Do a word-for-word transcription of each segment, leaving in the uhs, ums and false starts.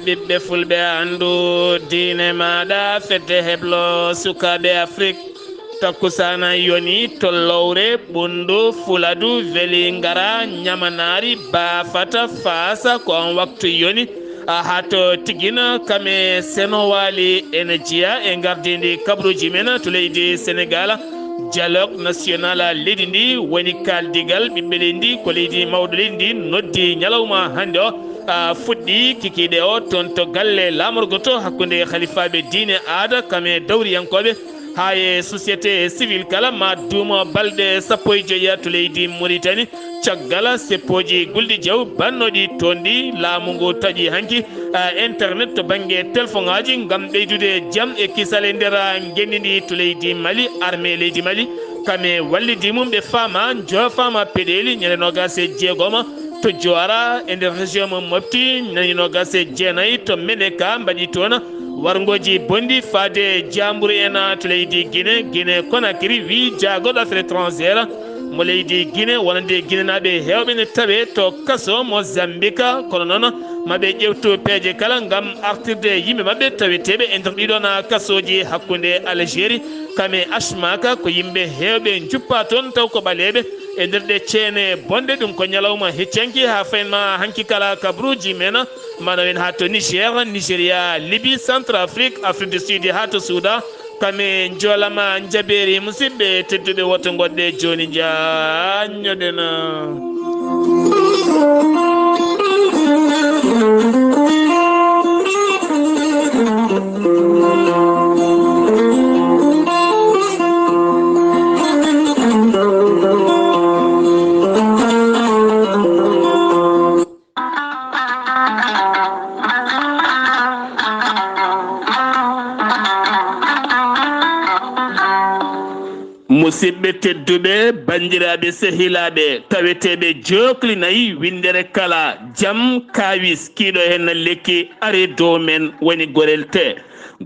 Ɓiɓɓe fulɓe, anndu diine maaɗa, fedde heblo sukaaɓe Afrik. Takkusaana yoni to Lowre, Ɓunndu, Fuladu, Veli, Ngara, Ñamanaari, Baafata, Faasa, ko on waktu yoni. A haa to Tigina, kame Seno Waali ene jeya e ngardiindi kabruuji men to leydi Senegaal. Dialogue national leydi ndi woni kaaldigal ɓiɓɓe leydi ndi, ko leydi mawɗo leydi ndi noddi ñalawma hannde o. A fuɗɗi kikiiɗe o toon to galle laamorgo to hakkunde halifaaɓe diine aada kame dawriyankooɓe haa e société civile kala ma duumo balɗe sappo e joyya to leydi Mauritanie. Caggal seppooji gulɗi jaw bannooɗi toon ɗi laamu ngu taƴi hanki, a, internet to bannge telefoŋaaji ngam ɓeydude jam e kisal e nder, a, ngenndi ndi to leydi Mali, armée leydi Mali. Kame wallidi mum ɓe faama, joofaama peɗeeli ñande noogas e jeegoma to Jowara e nder région mo Mopti, ñande noogas e jeenayi to Meneka mbaɗi toon warngooji bonɗi faade jaamburu en to leydi Guinée. Guinée Conakry wi jaagoɗo affaire étrangère mo leydi Guinée wonande Guinénaaɓe heewɓe ne tawe to kaso Mozambique, kono noon maɓe ƴewtu peeje kala ngam artirde yimɓe maɓɓe taweteeɓe e nder ɗiɗon kasooji hakkunde Algérie. Kame Ashmaka ko yimɓe heewɓe njuppa toon taw ko ɓaleeɓe e nder ɗe ceene bonɗe. Ɗum ko ñalawma heccanki haa fayin ma hanki kala kabruuji men. Manawen haa to Niger, Nigeria, Libye, Centrafrique, Afrique du Sud haa to Soudan. Kame njoolama njabeeri musidɓe tedduɓe woto ngoɗɗe jooni njaanñoɗen. Musidɓe tedduɓe, banndiraaɓe, sehilaaɓe, taweteeɓe jookli nayi winndere kala, jam, kaawis, kiiɗo heen lekki ari dow men woni Gorel Tee.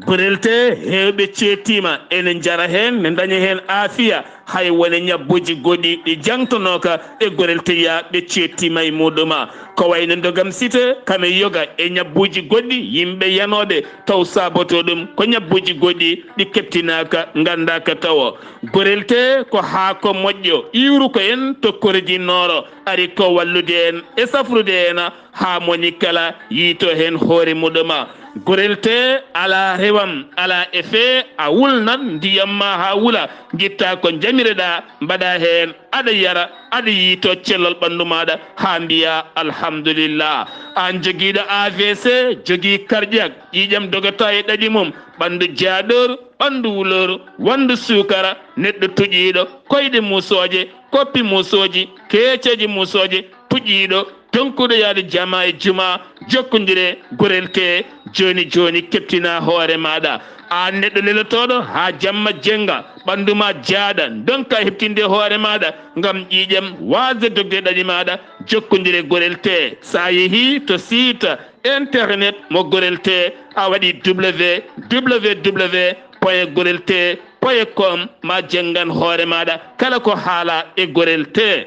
Gorel Tee, heewɓe ceetiima, ene njara heen, ne ndaña heen aafiya, hay wone ñabbuuji goɗɗi ɗi jangtonooka e Gorel Tee ya ɓe ceetiima e muɗuma. Ko wayno ndogam site, kame yoga e ñabbuuji goɗɗi, yimɓe yanooɓe taw saabotoo ɗum ko ñabbuuji goɗɗi ɗi keɓtinaaka, nganndaaka tawo. Gorel Tee ko haako moƴƴo, iwru ko en to Kordi Nooro, ari ko wallude en e safrude en haa moni kala yiito heen hoore muɗuma. Gorel Tee alaa rewam, alaa effet, a wulnan ndiyam ma haa wula, ngitta ko njamireɗaa, mbaɗa heen, aɗa yara, aɗa yiito cellal ɓanndu maaɗa haa mbiya alhamdulillah. Aan jogiiɗo A V C, jogii cardiaque, ƴiiƴam dogata e ɗaɗi mum, ɓanndu jaaɗooru, ɓanndu wulooru, wanndu suukara, neɗɗo tuƴiiɗo, koyɗe muusooje, koppi muusooji, keeceeje muusooje, tuƴiiɗo, tonkuɗo yaade jama e juma, jokkondire Gorel Tee jooni jooni, keɓtina hoore maaɗa. Aan neɗɗo lelotooɗo haa jamma jennga, ɓanndu ma jaaɗa, ndonka heɓtinde hoore maaɗa ngam ƴiiƴam waasde dogde ɗaɗi maaɗa, jokkondire Gorel Tee. So a yehii to site internet mo Gorel Tee, a waɗi W W W point gorel tee point com, ma jenngan hoore maaɗa kala ko haala e Gorel Tee.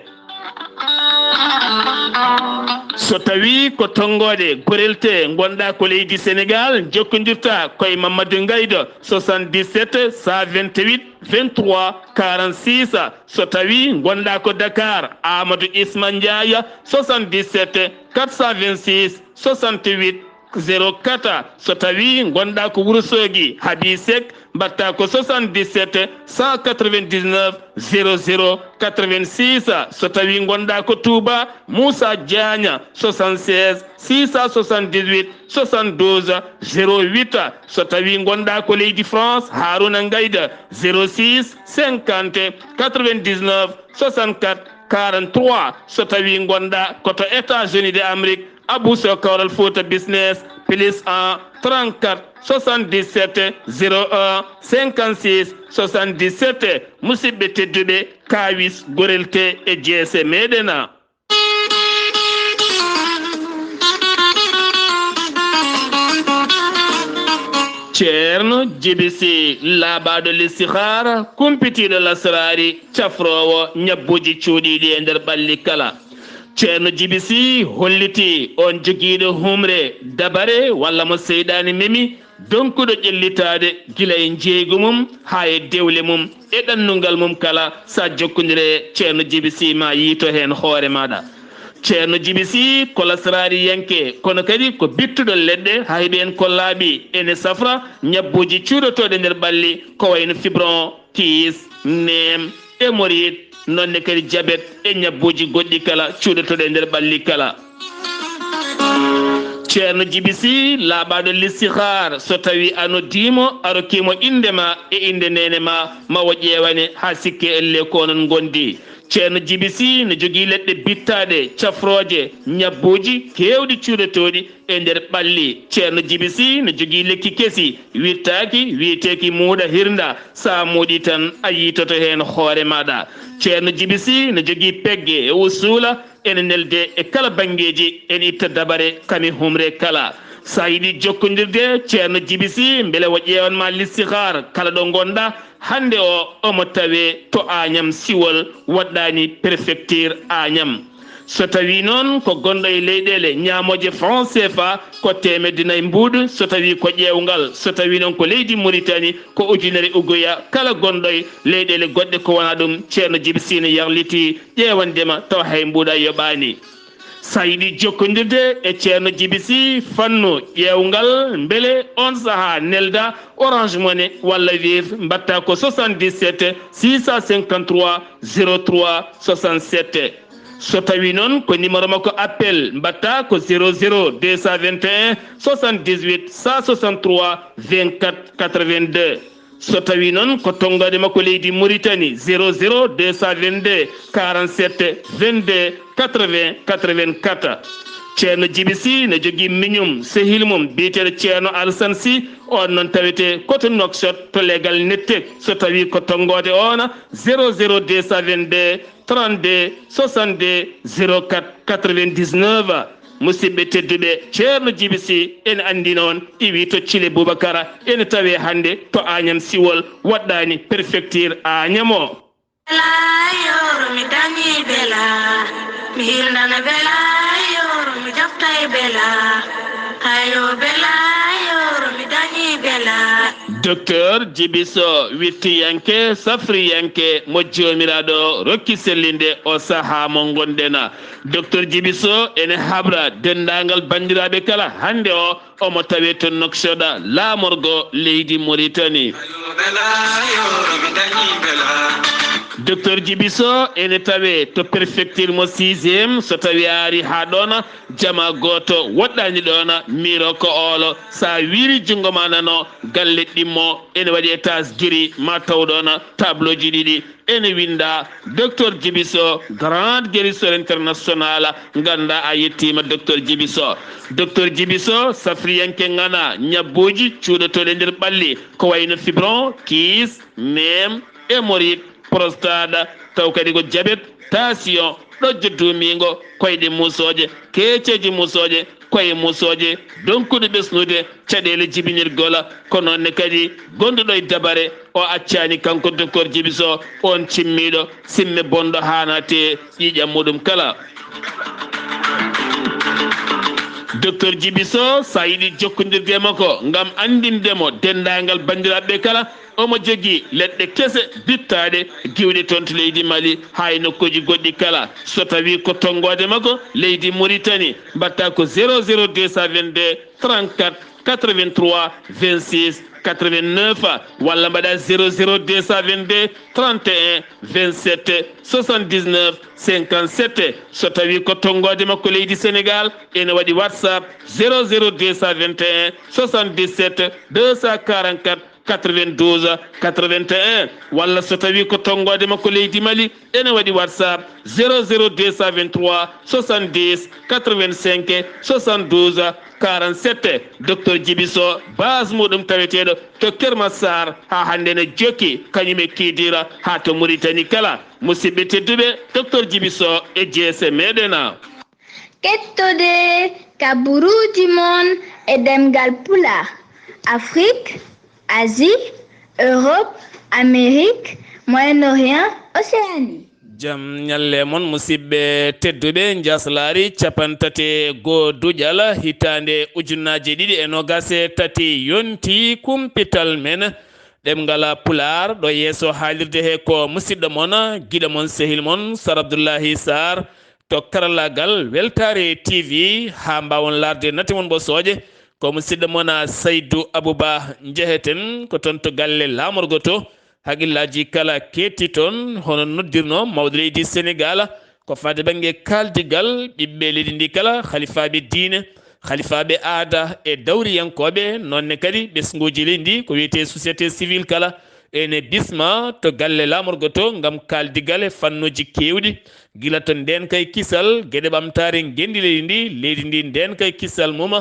So tawii ko tonngoode Gorel Tee ngonɗaa ko leydi Senegaal, njokkondirta ko e Mamadou Ngaydo, soixante-dix-sept, cent vingt-huit, vingt-trois, quarante-six. So tawii ngonɗaa ko Dakar, Amadou Isma Ndiaye, soixante-dix-sept, quatre cent vingt-six, soixante-huit, zéro quatre. So tawii ngonɗaa ko Wuro Soogi, Habi Seck, mbaɗta ko soixante-dix-sept, cent quatre-vingt-dix-neuf, zéro zéro, quatre-vingt-six. So tawii ngonɗaa ko Touba, Moussa Diagne, soixante-seize, six cent soixante-dix-huit, soixante-douze, zéro huit. So tawii ngonɗaa ko leydi France, Harouna Ngayda, zéro six, cinquante, quatre-vingt-dix-neuf, soixante-quatre, quarante-trois. So tawii ngonɗaa ko to États-Unis de Amérique, Abou Sow Kawral Fouta Business, plus un, trente-quatre, soixante-dix-sept, zéro un, cinquante-six, soixante-dix-sept. Musidɓe tedduɓe, kaawis Gorel Tee e jeese meɗen. Ceerno Jibi Si, laaɓaaɗo listihaara, kumpitiiɗo lasraari, cafroowo ñabbuuji cuuɗiiɗi e nder ɓalli kala. Ceerno Jibi Sih hollitii oon jogiiɗo humre dabare walla mo seyɗaani memi, donkuɗo ƴellitaade gila e njeeygu mum haa e dewle mum e ɗannungal mum kala. So a jokkondire e Ceerno Jibi Sih, ma yiito heen hoore maaɗa. Ceerno Jibi Sih ko lasraariyanke, kono kadi ko bittuɗo leɗɗe, haa heɓi en ko laaɓi ene safra ñabbuuji cuuɗotooɗi e nder ɓalli, ko wayno fibron, kiis, neem, hémorroïde, noon ne kadi jabet e ñabbuuji goɗɗi kala cuuɗotooɗi e nder ɓalli kala. Ceerno Jibi Sih, laaɓaaɗo listihaar, so tawii a noddiimo, a rokkiimo innde ma e innde neene ma, ma o ƴeewane haa sikke ellee ko onon ngondi. Ceerno Jibi Sih no jogii leɗɗe bittaaɗe, cafrooje, ñabbuuji keewɗi cuuɗotooɗi e nder ɓalli. Ceerno Jibi Sih no jogii lekki kesi, wirtaaki, wiyeteeki muuɗa hirnda. So a muuɗii tan, a yiitoto heen hoore maaɗa. Ceerno Jibi Sih no jogii pegge e usuula, ene nelde e kala banngeeji, ene itta dabare kami humre kala. So a yiɗi jokkondirde Ceerno Jibi Sih, mbele o ƴeewan ma listihaar kala ɗo ngonɗa, hannde o omo tawee to Añam Siwol, waɗɗaani prefecture Añam. So tawii noon ko gonɗo e leyɗeele ñaamooje franc C F A, ko teemedde nayi mbuuɗ. So tawii ko ƴeewngal, so tawii noon ko leydi Muritani, ko ujunere uguya. Kala gonɗo e leyɗeele goɗɗe ko wonaa ɗum, Ceerno Jibi Sih no yarlitii ƴeewande ma tawa hay mbuuɗa yoɓaani. So a yiɗi jokkondirde e Ceerno Jibi Sih fannu ƴeewngal, mbele oon sahaa nelda Orange Money walla Wave, mbaɗta ko soixante-dix-sept six cent cinquante-trois zéro trois soixante-sept. So tawii noon ko numéro makko appel, mbaɗta ko zéro zéro deux cent vingt et un soixante-dix-huit cent soixante-trois vingt-quatre quatre-vingt-deux. So tawii noon ko tonngoode makko leydi Muritani, zéro zéro deux cent vingt-deux quarante-sept vingt-deux quatre-vingts quatre-vingt-quatre. Ceerno Jibi Sih no jogii miñum, sehil mum biyeteeɗo Ceerno Alasan Sih, oon noon tawetee ko to Nouakchott to legal Nettek. So tawii ko tonngoode oon, zéro zéro deux cent vingt-deux trente-deux soixante-deux zéro quatre quatre-vingt-dix-neuf. Musidɓe tedduɓe, Ceerno Jibi Sih ene anndi noon, iwi to Cile Bubakara, ene tawee hannde to Añam Siwol, waɗɗaani prefecture Añam o. Bela yoro mi dañi bela, mi hirnana bela yoro mi jaftay bela, ayo bela yoro mi dañi bela. Docteur Jibi Soh, wittiyanke, safriyanke mo Joomiraaɗo rokki sellinde o sahaa mo ngonɗen. Docteur Jibi Soh ene habra denndaangal banndiraaɓe kala hannde o, omo tawee to Nouakchott, laamorgo leydi Muritani. Docteur Jibi Soh ene tawee to prefecture mo sixième. So tawii a ari haa ɗoon, jama gooto woɗɗaani ɗoon, miiro ko oolo. So a wiiri junngo ma nano, galle ɗimmo ene waɗi étage giri, ma taw ɗoon tableauji ɗiɗi. Ene winnda Docteur Jibi Soh, Grand Guérisseur International, ngannda a yettiima Docteur Jibi Soh. Docteur Jibi Soh, safriyanke ŋana, ñabbuuji cuuɗotooɗi e nder ɓalli, ko wayno fibron, kiis, neem, hémorroïde, prostate, taw kadi ko jabet, tension, ɗojjo duumiingo, koyɗe muusooje, keeceeji muusooje, koye muusooje, donkuɗo ɓesnude caɗeele jibinirgol, ko noon ne kadi gonduɗo e dabare, o accaani kanko Docteur Jibi Soh, oon cimmiiɗo, simme bonɗo haanate ƴiiƴam muɗum kala. Docteur Jibi Soh, so a yiɗi jokkondirde e makko ngam anndinde mo denndaangal banndiraaɓe kala, omo jogii leɗɗe kese bittaaɗe giwɗe toon to leydi Mali, haa e nokkuuji goɗɗi kala. So tawii ko tonngoode makko leydi Muritani, mbaɗta ko zéro zéro deux cent vingt-deux trente-quatre quatre-vingt-trois vingt-six quatre-vingt-neuf, walla mbaɗa zéro zéro deux cent vingt-deux trente et un vingt-sept soixante-dix-neuf cinquante-sept. So tawii ko tonngoode makko leydi Sénégal, ene waɗi WhatsApp zéro zéro deux cent vingt et un soixante-dix-sept deux cent quarante-quatre quatre-vingt-douze quatre-vingt-un, walla so tawii ko tonngoode makko leydi Mali, ene waɗi WhatsApp zéro zéro deux cent vingt-trois soixante-dix quatre-vingt-cinq soixante-douze quarante-sept. Docteur Jibi Soh, base muɗum taweteeɗo to Keur Massar, haa hannde ne jokki kañum e Kidira haa to Muritani kala. Musidɓe tedduɓe, Docteur Jibi Soh e jeese meɗen. Kettode kaburuuji mon e ɗemngal Pulaar, Afrik, Asie, Europe, Amérique, Moyen-Orient, Océanie. Jam ñalle mon, musidɓe tedduɓe. Njaslaari cappanɗe tati e goo duƴal hitaande ujunnaaje ɗiɗi e noogaas e tati yonti kumpital men ɗemngal Pulaar. Ɗo yeeso haalirde he ko musidɗo mon, giɗo mon, sehil mon, Sar Abdullahi Sarr. To karallaagal Weltaare T V, haa mbaawon laarde nate mon ɓosooje, ko musidɗo mon Saydu Abuba. Njeheten ko toon to galle laamorgo to. Haqillaaji kala keetti toon, hono noddirnoo mawɗo leydi Senegaal, ko faade bannge kaaldigal ɓiɓɓe leydi ndi kala, halifaaɓe diine, halifaaɓe aada e dawriyankooɓe, noon ne kadi ɓesnguuji leydi ndi, ko wiyetee société civile kala, ene bisma to galle laamorgo to ngam kaaldigal e fannuuji keewɗi, gila to ndeenka e kisal, geɗe ɓamtaare ngenndi leydi ndi, leydi ndi ndeenka e kisal mum,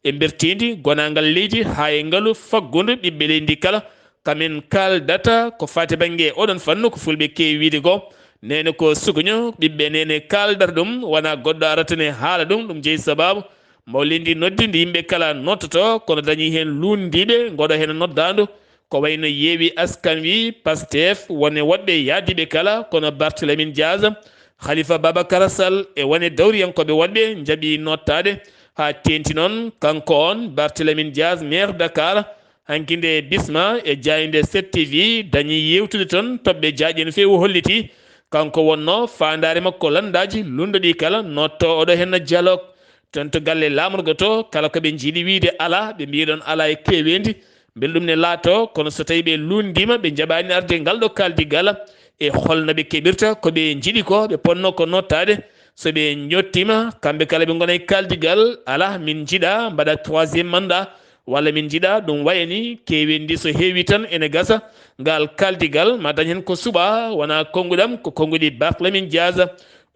e mbertiindi gonaangal leydi haa e ngalu faggundu ɓiɓɓe leydi ndi kala. Kamin kaaldata ko faati bannge oɗon fannu ko fulɓe keewi wiide ko, neene ko sukuño, ɓiɓɓe neene kaaldata ɗum, wonaa goɗɗo arata ne haala ɗum, ɗum jeyi sabaabu. Mawlidi noddi ndi yimɓe kala noddoto, kono dañi heen luunndiiɓe, ngoɗo heen noddaandu, ko wayno Yewwi Askan Wi, Pastef, wone woɗɓe yahdiiɓe kala, kono Barthélémy Dias, Khalifa Babacar Sall e wone dawriyankooɓe woɗɓe njaɓi nottaade haa teeŋti noon, kanko on Barthélémy Dias, maire Dakar, hanki nde bisma e jaaynde sept T V dañi yeewtude toon toɓɓe jaaƴe no feewi, holliti kanko wonnoo faandaare makko lanndaaji lunnduɗi kala notto oɗo henna dialogue. Toon to galle laamorgo to, kala ko ɓe njiɗi wiyde alaa, ɓe mbiya ɗoon alaa e keeweendi. Mbele ɗum ne laato, kono so tawii ɓe luunndiima, ɓe njaɓaani arde ngal ɗo kaaldigal, e hol no ɓe keɓirta ko ɓe njiɗi ko, ɓe potnoo ko nottaade? So ɓe njottiima, kamɓe kala ɓe ngona e kaaldigal, alaa, min njiɗa mbaɗa troisième mandat, walla min njiɗa ɗum waya ni, keeweendi so heewi tan ene gasa, ngal kaaldigal ma dañ heen ko suɓaa, wonaa konnguɗam, ko konnguɗi Barthélémy Dias.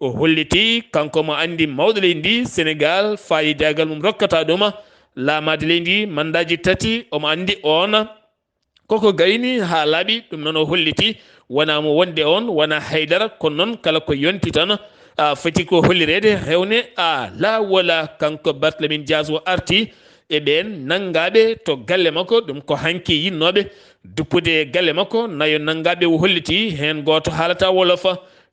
O holliti, kanko mo anndi mawɗo leydi ndi, Senegaal, faayidaagal mum rokkata ɗum laamaade leydi ndi mandaaji tati, omo anndi oon koko gayni haa laaɓi. Ɗum noon o holliti, wonaa mo wonde oon, wonaa haydara, kono noon kala ko yonti tan, a, foti ko hollireede, hewne, a, laawola. Kanko Barthélémy Dias o arti e ɓeen nanngaaɓe to galle makko, ɗum ko hanki yinnooɓe duppude galle makko, nayo nanngaaɓe o holliti, heen gooto haalata wolof.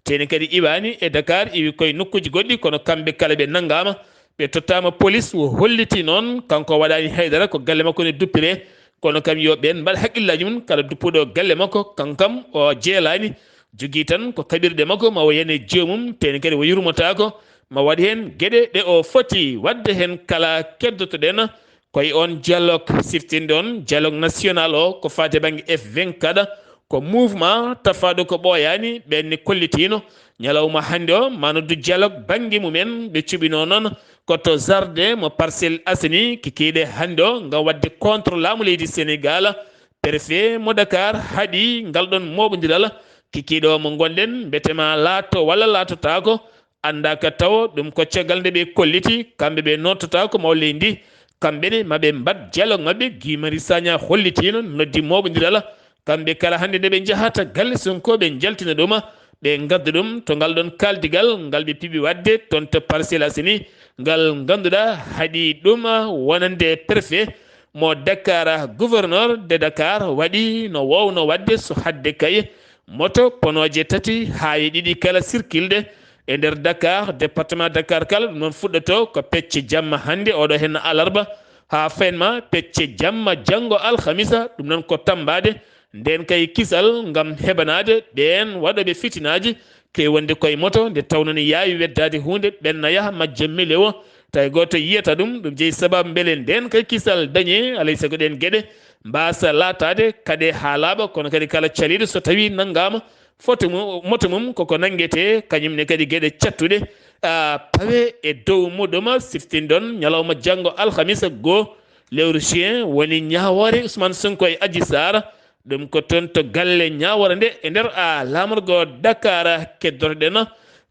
Teeni kadi iwaani e Dakar, iwi koye nokkuuji goɗɗi, kono kamɓe kala ɓe nanngaama, ɓe tottaama polis. O holliti noon, kanko waɗaani haydara, ko galle makko ne duppiree, kono kam yo ɓeen mbaɗ haqqillaaji mum, kala duppuɗo galle makko, kankam o jeelaani, jogii tan ko kaɓirɗe makko, ma o yane joomum, teeni kadi o yurmotaako, ma waɗ heen geɗe ɗe o foti waɗde heen kala. Keddoto-ɗen ko e oon dialogue, siftinde on dialogue national o ko faati e bannge F vingt-quatre, ko mouvement tafaaɗo ko ɓooyaani, ɓeen ne kollitiino ñalawma hannde o ma noddu dialogue bannge mumen. Ɓe cuɓinoo noon ko to jardin mo Parcelles Assainies kikiiɗe hannde o ngam waɗde contre laamu leydi Senegaal. Préfet mo Dakar haɗi ngal ɗoon mooɓondiral. Kikiiɗo mo ngonɗen, mbete ma laato walla laatotaako, anndaaka tawo. Ɗum ko caggal nde ɓe kolliti, kamɓe ɓe noottotaako mawle ndi. Kamɓe ne ma ɓe mbaɗ dialogue maɓɓe. Guy Marius Sagna hollitiino, noddi mooɓondiral. Kamɓe kala hannde nde ɓe njahata galle Sonko, ɓe njaltina ɗum, ɓe ngadda ɗum to ngal ɗoon kaaldigal ngal ɓe piɓi waɗde toon to Parcelles Assainies, ngal ngannduɗaa haɗi ɗum wonande préfet mo Dakar, gouverneur de Dakar waɗi no woownoo waɗde, so haɗde kay moto ponooje tati haa e ɗiɗi kala sirkilde e nder Dakar, département Dakar kala. Ɗum noon fuɗɗoto ko pecce jamma hannde, oɗo henna alarba, haa fenma pecce jamma janngo alhamisa. Ɗum noon ko tammbaade ndeen kay kisal ngam heɓanaade ɓeen waɗooɓe fitinaaji, keewi wonde koye moto, nde tawnoo ne yaawi weddaade huunde, ɓenna yaha majja melewo, tawi gooto yiyata ɗum. Ɗum jeyi sabaabu mbele ndeen kay kisal dañee, alay sago ɗeen geɗe mbaasa laataade kaɗe haa laaɓa, kono kadi kala caliiɗo so tawii nanngaama foto mum, moto mum koko nanngetee, kañum ne kadi geɗe cattuɗe, a, pawe e dow muɗum. Siftindon ñalawma janngo alhamisa goo lewru juin woni ñaawoore Ousmane Sonko e Adji Sarr. Ɗum ko toon to galle ñaawoore nde e nder, a, laamorgo Dakar keddotoɗen.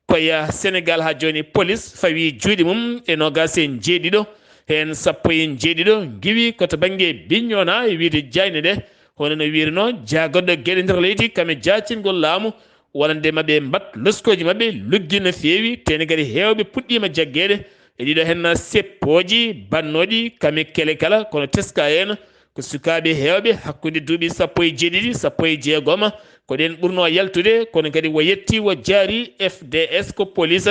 Koye Senegaal haa jooni, polis fawi juuɗe mum e noogaas e njeeɗiɗo, heen sappo e njeeɗiɗo ngiwi ko to bannge Bignona e wiyde jaaynde nde, hono no wiirnoo jaagoɗɗo geɗe nder leydi kam e jaacingol laamu, wonande maɓɓe mbaɗ loskooji maɓɓe luggi no feewi, teeni kadi heewɓe puɗɗiima jaggeede e ɗiɗo heen seppooji bannooɗi kam e kele kala, kono teska heen ko sukaaɓe heewɓe hakkunde duuɓi sappo e jeeɗiɗi, sappo e jeegom, ko ɗeen ɓurnoo yaltude, kono kadi wo yetti wo jaari F D S ko police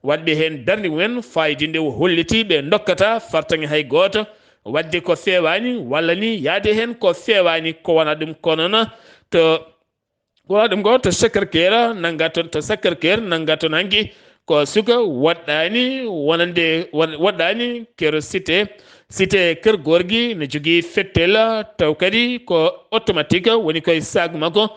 waɗɓe heen darnde mumen faayidinde o holliti ɓe ndokkataa fartaŋŋe hay gooto waɗde ko feewaani walla ni yahde heen ko feewaani ko wonaa ɗum. Kono noon to ko wonaa ɗum ko to Sacré-Cœur nannga toon, to Sacré-Cœur nannga toon hanki ko suka woɗɗaani wonande won- woɗɗaani kero cité cité Kër Gorgui ne jogii fettel taw kadi ko automatique woni koye sac makko.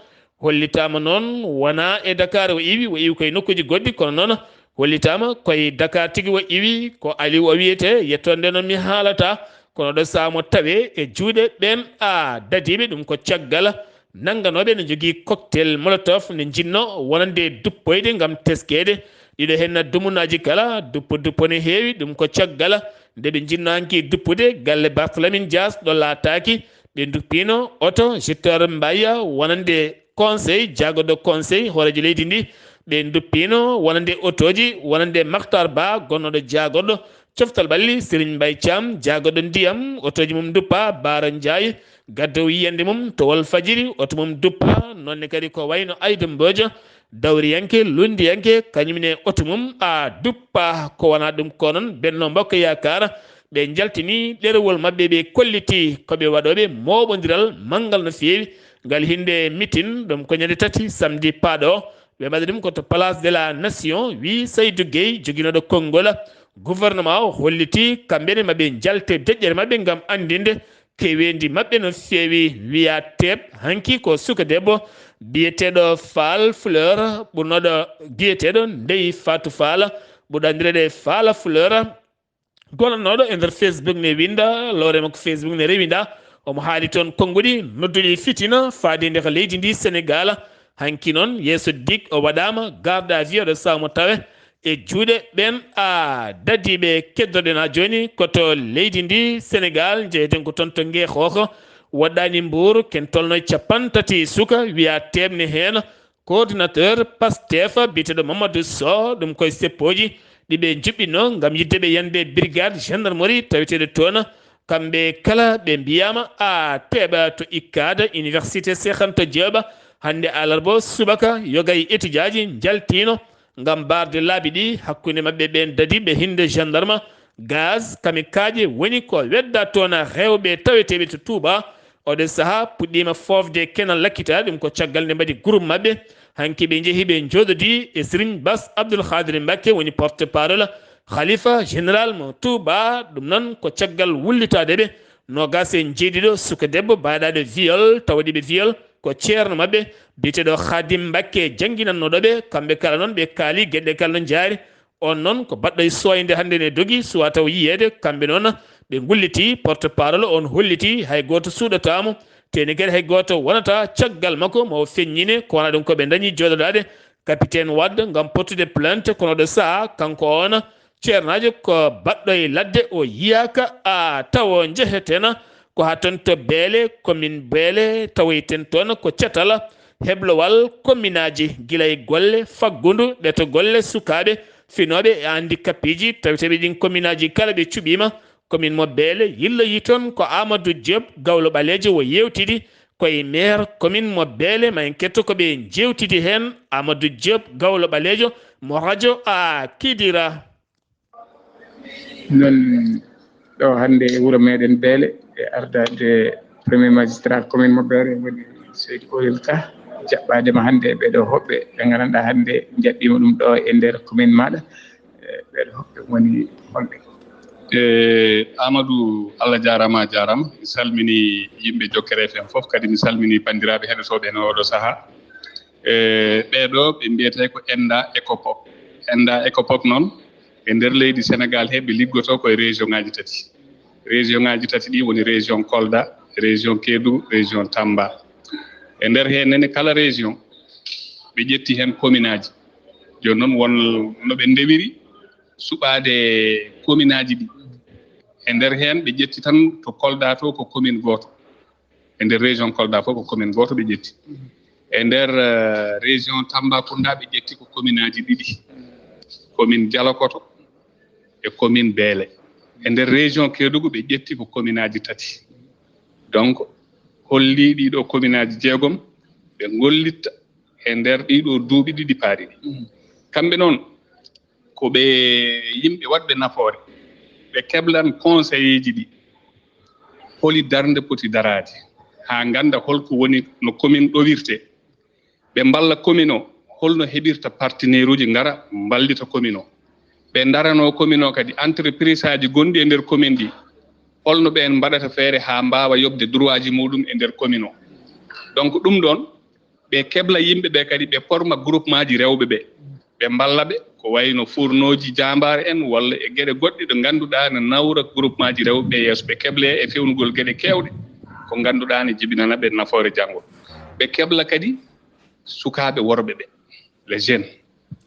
Hollitaama noon wonaa e Dakar o iwi, o iwi koye nokkuuji goɗɗi, kono noon hollitaama koye Dakar tigi o iwi, ko Aliou o wiyetee, yettoonde noon mi haalata, kono ɗo saamo tawe e juuɗe ɓeen a dadiiɓe, ɗum ko caggal nannganooɓe ne njogii cocktail molotov nde njinnoo wonande duppoyde ngam teskeede ɗiɗo heen dumunaaji kala, duppo duppo ne heewi, ɗum ko caggal nde ɓe njinnoo hanki duppude galle Barthélémy Dias ɗo laataaki, ɓe nduppiino oto Jetor Mbaya wonande conseil, jaagorɗo conseil hooreejo leydi ndi, ɓe nduppiino wonande otooji wonande Mactar Ba gonnooɗo jaagorɗo coftal ɓalli, Serigne Mbaye Thiam jaagorɗo ndiyam, otooji mum nduppa, Baara Ndiaye gaddowo yiyannde mum to Walfadjiri, oto mum nduppa, noon ne kadi ko wayno Aïda Mbodj, dawriyanke, lunndiyanke, kañum ne oto mum a duppa, ko wonaa ɗum ko noon Benno Bokk Yaakaar, ɓe njaltini ɗerewol maɓɓe, ɓe kolliti ko ɓe waɗooɓe mooɓondiral manngal no feewi, ngal hinde mitin, ɗum ko ñande tati samedi paaɗo o, ɓe mbaɗa ɗum ko to Place de la Nation, wi Saydou Gueye, joginooɗo konngol gouvernement o, holliti kamɓe ne maɓe njalte deƴƴere maɓɓe ngam anndinde keweendi maɓɓe no feewi. Wiya Teeb hanki ko suka debbo biyeteeɗo Faal Fleur, ɓurnooɗo biyeteeɗo Ndey Fatou Faal, ɓurɗo anndireede Faala Fleur, gollanooɗo e nder Facebook ne winnda, lowre makko Facebook ne rewinda, omo haali toon konnguɗi nodduɗi fitina faade nder leydi ndi Senegal. Hanki noon yeeso dig o waɗaama garde à vue, oɗo saamo tawe e juuɗe ɓeen a dadiiɓe keddoɗen haa jooni ko to leydi ndi Senegal, njeyeten ko toon to Ngeexooxo, woɗɗaani Mbuur, ken tolno e capanɗe tati suka, wiya Teeb ne heen, coordinateur Pastef biyeteeɗo Mamadou Sow, ɗum koye seppooji ɗi ɓe njuɓɓinoo ngam yiɗde ɓe yande brigade gendarmerie taweteeɗo toon. Kamɓe kala ɓe mbiyaama a Teeb to ICAD, Université Cheikh Anta Diop, hannde alarba o subaka, yoga e étudiant ji njaltiino ngam barde laabi ɗi hakkunde maɓɓe ɓeen dadiiɓe hinde gendarme, gaz, kamikaaje woni ko wedda toon rewɓe taweteeɓe to Touba. Oɗo sahaa puɗɗiima foofde kenal lakkitaade, ɗum ko caggal nde mbaɗi groupe maɓɓe. Hanki ɓe njehi ɓe njooɗodii e Serigne Bass Abdoul Khadri Mbacké woni porte parole khalifa général mo Touba. Ɗum noon ko caggal wullitaade ɓe noogaas e njeeɗiɗo suka debbo baɗaaɗo viol, tawa waɗiiɓe viol ko ceerno maɓɓe biyeteeɗo Khadim Mbacké jannginannooɗo ɓe. Kamɓe kala noon ɓe kaali geɗe kala no njaari. On noon ko baɗɗo e sooyde hannde ne dogi suwa taw yiyeede. Kamɓe noon ɓe ngulliti porte parole on, holliti hay gooto suuɗataa mo, teni kadi hay gooto wonata caggal makko mo feññine ko wona ɗum ko ɓe dañi jooɗodaade capitaine Wade ngam pottude plainte, kono ɗo saha kanko on ceernaajo ko baɗɗo e ladde, o yiyaaka a tawo njehetena ko haa toon to Beele, commune Beele, tawoyten toon ko catal heblowal kominaaji, gila e golle faggundu, ɓeto golle sukaaɓe finooɓe e handicapéeji, taweteeɓe ɗin kominaaji kala ɓe cuɓiima. Commune mo Beele, yilloyi toon ko Amadou Diop, gawlo ɓaleejo, o yeewtidi koye maire commune mo Beele, ma en ketto ko ɓe njeewtidi heen. Amadou Diop, gawlo ɓaleejo mo radio a Kidira. Noon ɗo hannde e wuro meɗen Beele e ardaade premier magistrat commune mo Beele woni Seydi Koyel Ka, jaɓɓaade ma hannde e ɓeeɗo hoɓɓe ɓe nganndanɗaa hannde njaɓɓiima ɗum ɗo e nder commune maaɗa. E ɓeeɗo hoɓɓe woni holɓe? E Amadou, Allah jaaraama a jaaraama. Mi salmini yimɓe Jokkere F M fof, kadi mi salmini banndiraaɓe heɗotooɓe heen oɗo sahaa. E ɓeeɗo ɓe mbiyetee ko Enda Ecopop. Enda Ecopop noon e nder leydi Senegal he ɓe liggoto koye région ngaji tati. Région ngaji tati ɗi woni région Kolda, région Kédougou, région Tamba. E nder he nene kala région ɓe ƴetti heen commune aji. Jooni noon won no ɓe ndewiri suɓaade commune aji ɗi. E nder heen ɓe ƴetti tan to Kolda to ko commune gooto. E nder région Kolda fof ko commune gooto ɓe ƴetti. E nder eh, région Tambacounda ɓe ƴetti ko commune aji ɗiɗi. Commune Dialokoto e commune Beele. E nder région Kédougou ɓe ƴetti ko commune aji tati. Donc, holli ɗiɗo kominaaji jeegom ɓe ngollitta e nder ɗiɗo duuɓi ɗiɗi paaɗi ɗi. Kamɓe noon, ko ɓe yimɓe waɗɓe nafoore, ɓe keblan conseilleeji ɗi, holi darnde poti daraade, haa ngannda holko woni no commune ɗowirtee. Ɓe mballa commune o, holno heɓirta partenaire uji ngara mballita commune o. Ɓe ndaranoo commune o kadi entreprise aji gonɗi e nder commune ɗi, holno ɓeen mbaɗata feere haa mbaawa yoɓde droit ji muɗum e nder commune o. Donc ɗum ɗoon, ɓe kebla yimɓe ɓe kadi, ɓe porma groupement ji rewɓe ɓe, ɓe mballa ɓe, ko wayno fournooji jaambaare en walla e geɗe goɗɗe ɗe ngannduɗaa ne nawra groupement ji rewɓe ɓe yeeso, ɓe keble e fewnugol geɗe keewɗe ko ngannduɗaa ne jibinana ɓe nafoore janngo. Ɓe kebla kadi sukaaɓe worɓe ɓe, les jeunes,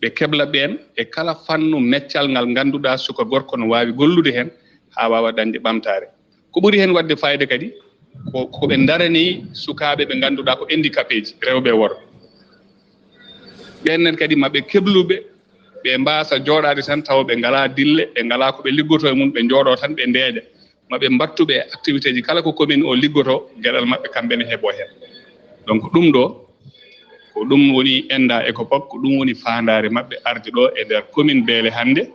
ɓe kebla ɓeen e kala fannu meccal ngal ngannduɗaa suka gorko no waawi gollude heen haa waawa dañde ɓamtaare. Ko ɓuri heen waɗde fayda kadi ko ko ɓe ndarani sukaaɓe ɓe ngannduɗaa ko handicapéeji, rewɓe e worɓe. Ɓeen nen kadi ma ɓe kebluɓe, ɓe mbaasa jooɗaade tan tawa ɓe ngalaa dille, ɓe ngalaa ko ɓe liggotoo e mum, ɓe njooɗoo tan ɓe ndeeƴa. Ma ɓe mbattu ɓe activité ji kala ko commune o liggotoo, geɗal maɓɓe kamɓe ne heɓoo heen. Donc ɗum ɗo ko ɗum woni enda e ko pop, ko ɗum woni faandaare maɓɓe arde ɗo e nder commune Beele hannde,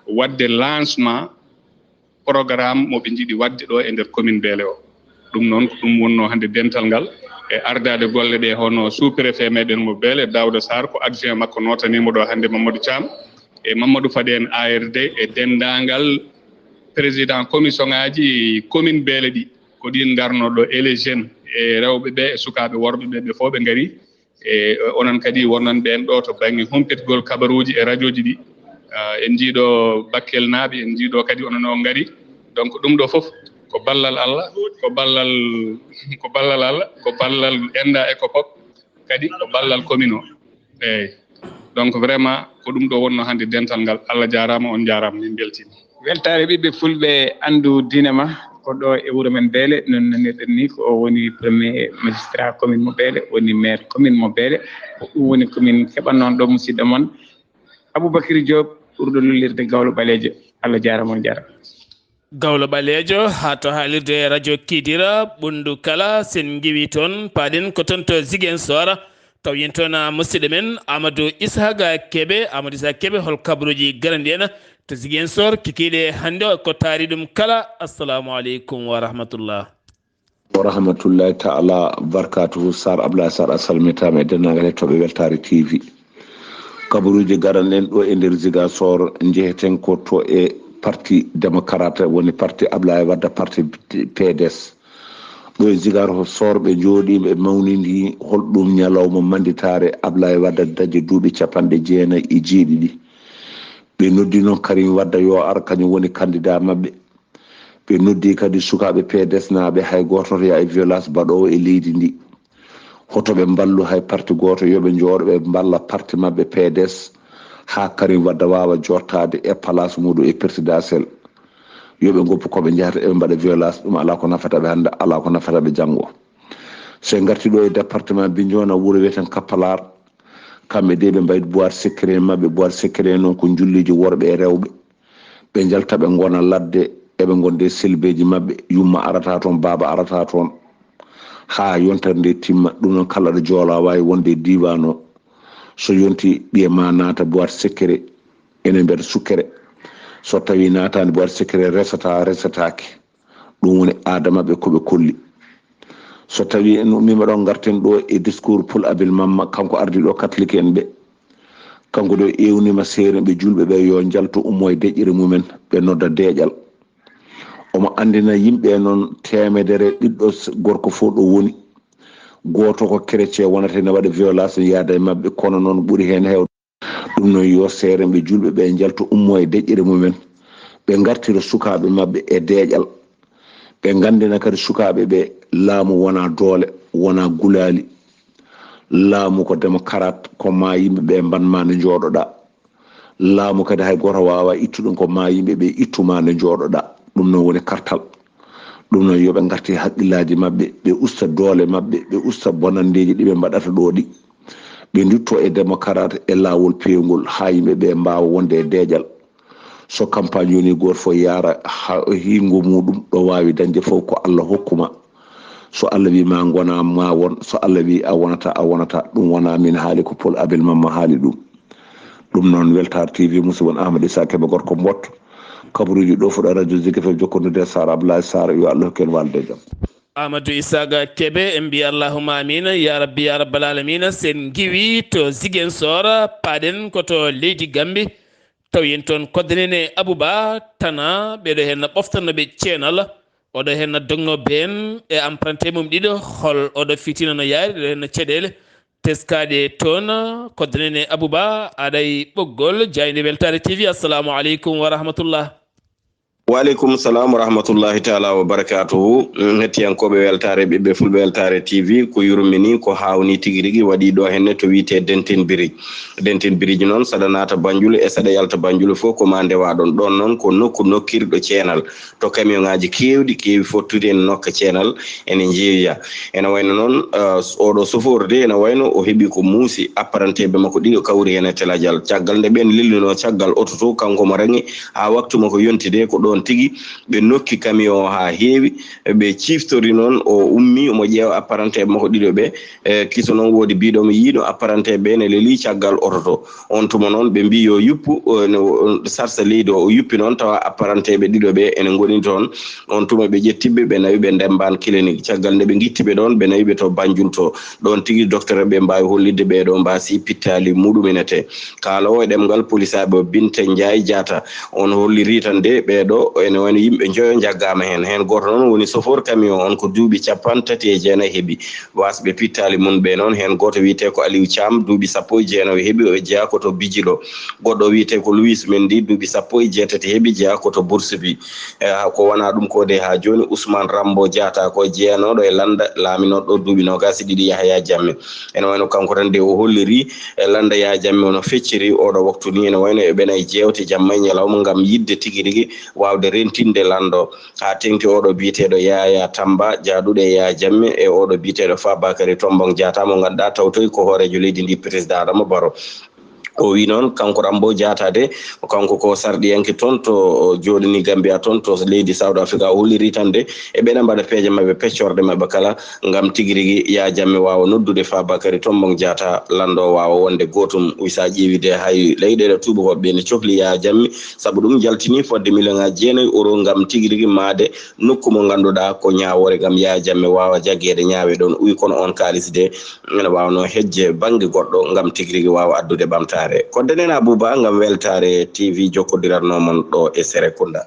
waɗde lancement programme mo ɓe njiɗi waɗde ɗo e nder commune Beele o. Ɗum noon ko ɗum wonnoo hannde dental ngal e ardaade golle ɗe, hono sous-préfet meɗen mo Beele, Daouda Sarr, ko adjoint makko nootanii mo ɗo hannde, Mamadou Thiam, e Mamadou Fadé en A R D, e denndaangal président commission ŋaaji commune Beele ɗi, ko ɗiin ngarnoo ɗo, e les jeunes, e rewɓe ɓe, e sukaaɓe worɓe ɓe, ɓe fof ɓe ngari. E onon kadi wonnon ɓeen ɗo to bannge humpitgol kabaruuji e radiooji ɗi. Ah, en njii ɗo Bakkelnaaɓe, en njii ɗo kadi onon o ngari. Donc ɗum ɗo fof ko ballal Allah, ko ballal, ko ballal Allah, ko ballal enda e ko pop, kadi ko ballal commune o. Eeyi. Donc vraiment ko ɗum ɗo wonnoo hannde dental ngal. Allah jaaraama, on njaaraama, min mbeltiima. Weltaare ɓiɓɓe fulɓe, anndu diine ma ko ɗo e wuro men Beele, non nanirɗen ni ko o woni premier magistrat commune mo Beele, woni maire commune mo Beele. Ko ɗum woni ko min keɓannoon ɗo musidɗo mon Aboubacry Diop, ɓurɗo lullirde Gawlo Ɓaleejo. Allah jaaraama, on jaaraama. Gawlo Ɓaleejo, haa to haalirde radio Kidira, Ɓunndu Kala, sen ngiwi toon, paaɗen ko toon to Ziguinchor, taw yen toon, ah, musidɗo men Amadou Ishaqa Kebe. Amadou Ishaqa Kebe, hol kabaruuji garani en to Ziguinchor, kikiiɗe hannde o, ko taari ɗum kala? Assalamu aleykum wa rahmatullah. Wa rahmatullahi taala barakatuhu. Sar Ablaye Sar, a salmitaama e denndaangal hettooɓe Weltaare T V. Kabaruuji garanɗen ɗo e nder Ziguinchor, njeheten ko to e parti démocrate, woni parti Ablaye Wade, parti P D S. Ɗo e Ziguinchor ɓe njooɗii, ɓe mawnini hol ɗum ñalawma manditaare Ablaye Wade dañde duuɓi capanɗe jeenayi e jeeɗiɗi. Ɓe noddi noon Karim Wade yo ar, kañum woni candidat maɓɓe. Ɓe noddi kadi sukaaɓe P D S naaɓe, hay gooto to yaa e violence baɗoowo e leydi ndi. Hoto ɓe mballu hay parti gooto, yo ɓe njooɗo, ɓe mballa parti maɓɓe P D S, haa Karim Wade waawa jottaade e place muɗum e présidentiel. Yo ɓe ngoppu ko ɓe njahata, eɓe mbaɗa violence, ɗum alaa ko nafata ɓe hannde, alaa ko nafata ɓe janngo. So en ngartii ɗo e département Bignona, wuro wiyeten Kappalaar, kamɓe de ɓe mbaɗi boîte secret maɓɓe. Boîte secret noon ko njulliiji worɓe e rewɓe. Ɓe njalta, ɓe ngona ladde, eɓe ngonde e selbeeji maɓɓe, yumma arata toon, baaba arata toon, haa yontere nde timma. Ɗum noon, kala ɗo joolaa waawi wonde e diiwaan o, so yonti, ɓiye ma naata boîte secret, ene mbiyata sukkere. So tawii naataani boîte secret, resata, resetaake. Ɗum woni aada maɓɓe ko ɓe kolli. So tawii en ummiima ɗo, ngarten ɗo e discours Pul Abil Mamma, kanko ardiiɗo catholique en ɓe. Kanko ɗo ewniima seerenɓe julɓe ɓe yo njaltu, ummo e deƴƴere mumen, ɓe nodda deeƴal. Omo anndina yimɓe noon teemedere ɓiɗɗo s-, gorko fof ɗo woni. Gooto ko chrétien wonata ene waɗa violence, ne yaada e maɓɓe, kono noon ɓuri heen heewde. Ɗum noon yo seerenɓe julɓe ɓe njaltu, ummo e deƴƴere mumen, ɓe ngartira sukaaɓe maɓɓe e deeƴal. Ɓe nganndina kadi sukaaɓe ɓe laamu wonaa doole, wonaa gulaali. Laamu ko démocrate, ko ma yimɓe ɓe mban ma nde njooɗoɗaa. Laamu kadi hay gooto waawaa ittu ɗum, ko ma yimɓe ɓe ittu ma nde njooɗoɗaa. Ɗum noon woni kartal. Ɗum noon yo ɓe ngartir hakkillaaji maɓɓe, ɓe usta doole maɓɓe, ɓe usta bonanndeeji ɗi ɓe mbaɗata ɗo ɗi. Ɓe ndutto e démocrate e laawol peewngol haa yimɓe ɓe mbaawa wonde e deeƴal. So campagne yoni, gooto fof yaara haa hiingo muɗum ɗo waawi dañde fof ko Allah hokkuma. So Allah wi ma gona, ma won. So Allah wi a wonata, a wonata. Ɗum wona min haali ko, Paul Abel Mamma haali ɗum. Ɗum noon, Weltaare T V, musidɗo mon Amadou Issa Kébé, gorko Mbot, kabaruuji ɗo fuɗa radio Zik F M jokkondude e Sara Abdoulaye Sarr, yo Allah hokku en walde e jam. Amadou Issa Kébé, en mbi allahumma amina, ya rabbi, ya rabbal alamina. Sen ngiwi to Ziguinchor, paɗen ko to leydi Gambi, tawi en toon koddanene Abouba Tana, ɓeɗo hen no ɓoftanno ɓe ceenal. Oɗo hen no dogno been e emprunté mum ɗiɗo, hol oɗo fitina no yaari, ɗo hen no caɗeele teskaaɗe toon. Koddanene Abouba, aɗa e ɓoggol jaaynde Weltaare T V. Assalamu aleykum wa rahmatullah. Wa aleykum salam wa rahmatullahi taala wa barakatuhu. Mm, hettiyankooɓe Weltaare, ɓiɓɓe Fulɓe Weltaare T V, ko yurmini, ko hawni tigi rigi waɗi ɗo henne to wiyte Dentin Birij. Dentin Birij noon, saɗa naata Banjul e saɗa yalta Banjul fof ko ma ndewa ɗon. Ɗon noon ko nokku nokkirɗo ceenal. To camion ŋaaji keewɗi keewi fottude ene nokka ceenal ene njeeya. Ene wayno noon, eh, oɗo sofoor de ene wayno o heɓi ko muusi, apparanteeɓe makko ɗiɗo kawri heen e telajal. Caggal nde ɓeen lellinoo caggal oto to, kanko mo raŋi haa waktu makko yonti de, ko ɗoon tigi ɓe nokki camion o haa heewi, ɓe ciiftori noon, o ummi omo ƴeewa apparanteeɓe makko ɗiɗo ɓe, e kiso noon woodi biiɗo mo yiino apparanteeɓe ɓe ne lelii caggal oto to. On tuma noon ɓe mbii yo yuppu, o, no, o, sarsa leydi o, o yuppi noon tawa apparanteeɓe ɗiɗo ɓe ene ngoni toon. On tuma ɓe ƴettiɓe, ɓe nawi ɓe ndemmbaan clinique. Caggal nde ɓe ngitti ɓe ɗoon, ɓe nawi ɓe to Banjul to. Ɗoon tigi docteur ɓe mbaawi hollitde ɓee ɗoo mbaasi pittaali muɗum ene tee. Kaaloowo e ɗemngal polisaaɓe o Binte Njaay Jaata, on holliri tan de ɓee ɗoo ene wayno yimɓe njoyo njaggaama heen. Heen gooto noon woni sofoor camion on ko duuɓi cappanɗe tati e jeenayi heɓi. Waasɓe pittaali mum ɓe noon, heen gooto wiyetee ko Aliou Thiam, duuɓi sappo e jeenayi heɓi, o jeyaa ko to Bijilo. Goɗɗo wiyetee ko Louis Mendy, duuɓi sappo e jeetati heɓi, jeyaa ko to Bourse Bi. E, ko wonaa ɗum ko de haa jooni, Ousmane Rambo Diatta ko jeyanooɗo e lannda laaminooɗo duuɓi noogaas e ɗiɗi Yahaya Jammeh. Ene wayno kanko tan de o holliri e lannda Yahaya Jammeh o no fecciri oɗo waktu ni, ene wayno e ɓena e jeewte jamma e ñalawma ngam yiɗde tigi rigi waawde rentinde lanndo. Haa teeŋti oɗo biyeteeɗo Yaya Tamba, jaaduɗo e Yaya Jammeh, e oɗo biyeteeɗo Fabakary Tombong Jatta mo ngannduɗaa tawtoyi ko hooreejo leydi ndi, Président Adama Barrow. O wi noon, kanko Rambo Jatta de, kanko ko sarɗiyanke toon to, o jooɗani Gambia toon to leydi South Africa. O holliri tan de, e ɓeɗa mbaɗa peeje maɓɓe, peccorɗe maɓɓe kala, ngam tigi rigi Yaya Jammeh waawa noddude Fabakary Tombong Jatta, lanndo waawa wonde gootum. Wi so a ƴeewi de, hay leyɗeele tuubakooɓe ɓe ne cohli Yaya Jammeh, sabu ɗum jaltini fodde million ŋaaji jeenayi euro ngam tigi rigi maade nokku mo ngannduɗaa ko ñaawoore ngam Yaya Jammeh waawa jaggeede ñaawe ɗoon. Wi kono on kaalis de ene waawnoo hejje bannge goɗɗo ngam tigi rigi waawa addude ɓamtaare. Koddanene Abouba ngam Weltaare T V jokkodiratnoo mon ɗo e Serekunda.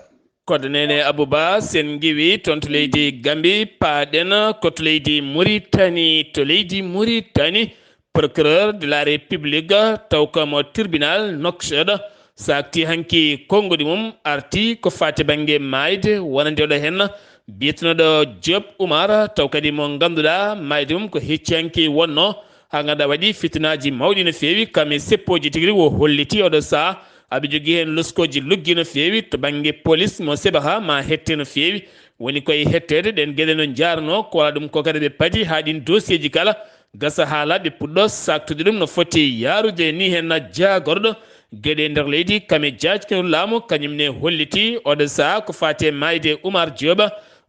Koddanene Abouba, sen ngiwi toon to leydi Gambi, paaɗen ko to leydi Muritani. To leydi Muritani, procureur de la République, taw ko mo tribunal Nouakchott, saakti hanki konnguɗi mum, arti ko faati bannge maayde, wonande oɗo heen biyetenooɗo Diop Oumar, taw kadi mo ngannduɗaa maayde mum ko hecci hanki wonnoo, haa ngannduɗaa waɗi fitinaaji mawɗi no feewi, kam e seppooji tigi rigi. O holliti oɗo sahaa aɓe jogii heen loskooji luggi no feewi to bannge polis mo Sebaha, ma hette no feewi. Woni koye hetteede, ɗeen geɗe no njaarnoo, ko wala ɗum ko kadi ɓe padi haa ɗiin dossier ji kala gasa haa laaɓa, ɓe puɗɗoo saaktude ɗum no foti yaarude ni. Heen na jaagorɗo geɗe nder leydi, kam e jaajkinol laamu, kañum ne holliti oɗo sahaa ko faati e maayde Oumar Diop,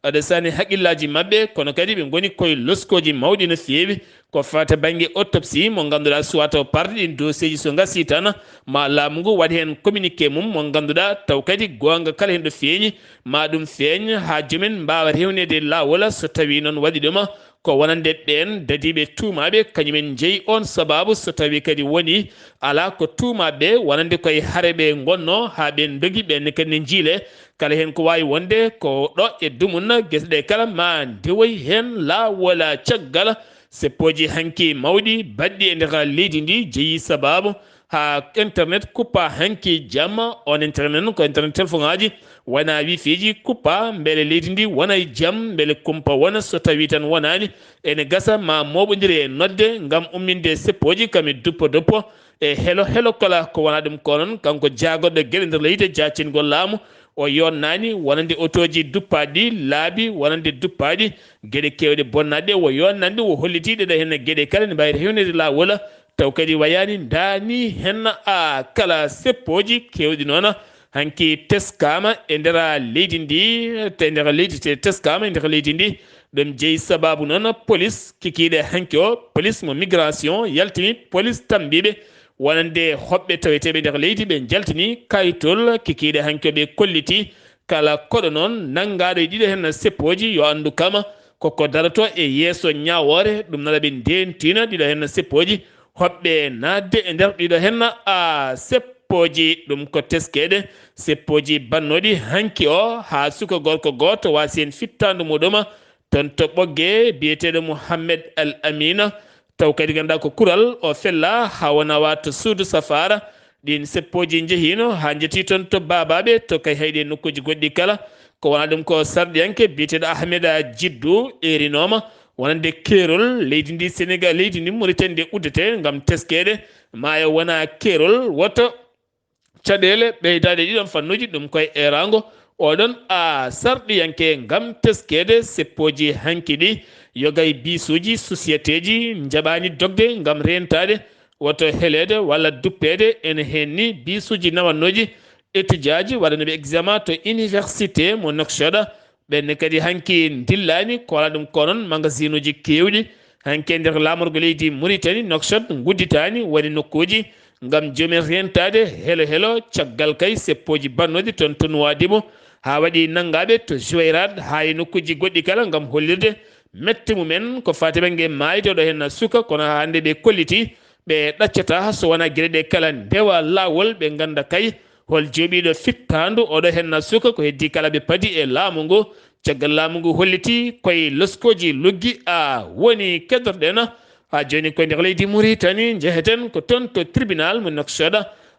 oɗo sahaa ne haqqillaaji maɓɓe, kono kadi ɓe ngoni koye loskooji mawɗi no feewi. Ko faati bannge autopsie mo ngannduɗaa suwaa taw parde ɗiin dossier ji, so ngasii tan, ma laamu ngu waɗ heen communiqué mum mo ngannduɗaa, taw kadi goonga kala heen ɗo feeñi, ma ɗum feeñ haa joomen mbaawa rewneede laawol. So tawii noon waɗi ɗum, ko wonande ɓeen dadiiɓe tuumaaɓe, kañumen njeyi oon sabaabu. So tawii kadi wonii alaa ko tuumaaɓe, wonande koye hare ɓe ngonnoo haa ɓeen ndogi, ɓeen ne kadi ne njiilee. Kala heen ko waawi wonde ko ɗo e dumun, geɗe ɗe kala ma ndewoy heen laawol. Caggal seppooji hanki mawɗi baɗɗi e nder leydi ndi, jeyi sabaabu haa internet kuppa hanki jamma. On internet noon ko internet telefoŋaaji, wona wifiiji, kuppa mbele leydi ndi wona e jam, mbele kumpa wona. So tawii tan wonaani, ene gasa ma mooɓondire e nodde ngam umminde seppooji kam e duppo duppo e helo helo kala. Ko wona ɗum ko noon, kanko jaagorɗo geɗe nder leydi e jaacingol laamu, o yonnaani wonande otooji duppaaɗi, laabi wonande duppaaɗi, geɗe keewɗe bonnaaɗe o yonnande, o holliti ɗeɗo heen geɗe kala ne mbaawi rewneede laawol, taw kadi wayaani ndaani heen a kala seppooji keewɗi noon. Hanki teskaama e nder leydi ndi, te nder leydi te teskaama e nder leydi ndi, Ɗum jeyi sabaabu noon polis kikiiɗe hanki o, polis mo migration yaltini polis tambiiɓe wonande hoɓɓe taweteeɓe nder leydi, ɓe njaltini kayitol kikiiɗe hanki o, ɓe kolliti kala koɗo noon nanngaaɗo e ɗiɗo heen seppooji yo anndu kama koko daroto e yeeso ñaawoore. Ɗum noon ɓe ndeentina ɗiɗo heen seppooji hoɓɓe naatde e nder ɗiɗo heen a seppooji. Ɗum ko teskeede seppooji bannooɗi hanki o haa suka gorko gooto waasi heen fittaandu muɗum. Toon to Ɓoggee biyeteeɗo Mouhamed Al Amina, taw kadi ngannduɗaa ko kural o fella haa wona wa to suudu safaara. Ɗiin seppooji njehiino haa njetii toon to Baabaaɓe, to Kayhayɗi e nokkuuji goɗɗi kala. Ko wona ɗum ko sarɗiyanke biyeteeɗo Ahmeda Jiddu eerinooma wonande keerol leydi ndi Senegal, leydi ndi Mauritanie nde uddetee ngam teskeede ma e wona keerol woto caɗeele ɓeydaade ɗiɗon fannuuji, ɗum koye eeraango oɗon a sarɗiyanke ngam teskeede seppooji hanki ɗi. Yogay biisuuji, sosiyeteeji njaɓaani dogde ngam reentaade, woto heleede walla duppeede. Ene heen ni biisuuji nawannooji etijaaji waɗanooɓe examen to université mo Nouakchott. Ɓenne kadi hanki ndillaani, ko alaa ɗum ko noon magasinuuji keewɗi hanki e nder laamorgo leydi Mauritanie, Nouakchott ngudditaani, woni nokkuuji ngam joomum reentaade helo helo, caggal kay seppooji bannooɗi toon to Nouadhibou, haa waɗi nanngaaɓe to Jouairat, haa e nokkuuji goɗɗi kala ngam hollirde mette mumen ko faati bannge maayde oɗo heen suka, kono haa hannde ɓe kolliti ɓe ɗaccataa so wonaa geɗe ɗe kala ndewa laawol, ɓe ngannda kay hol jooɓiiɗo fittaandu oɗo heen suka. Ko heddii kala ɓe padi e laamu ngu, caggal laamu ngu holliti koye loskooji luggi a woni keddorɗen. Haa jooni ko nder leydi Mauritanie njeheten ko toon to tribunal mo Nouakchott.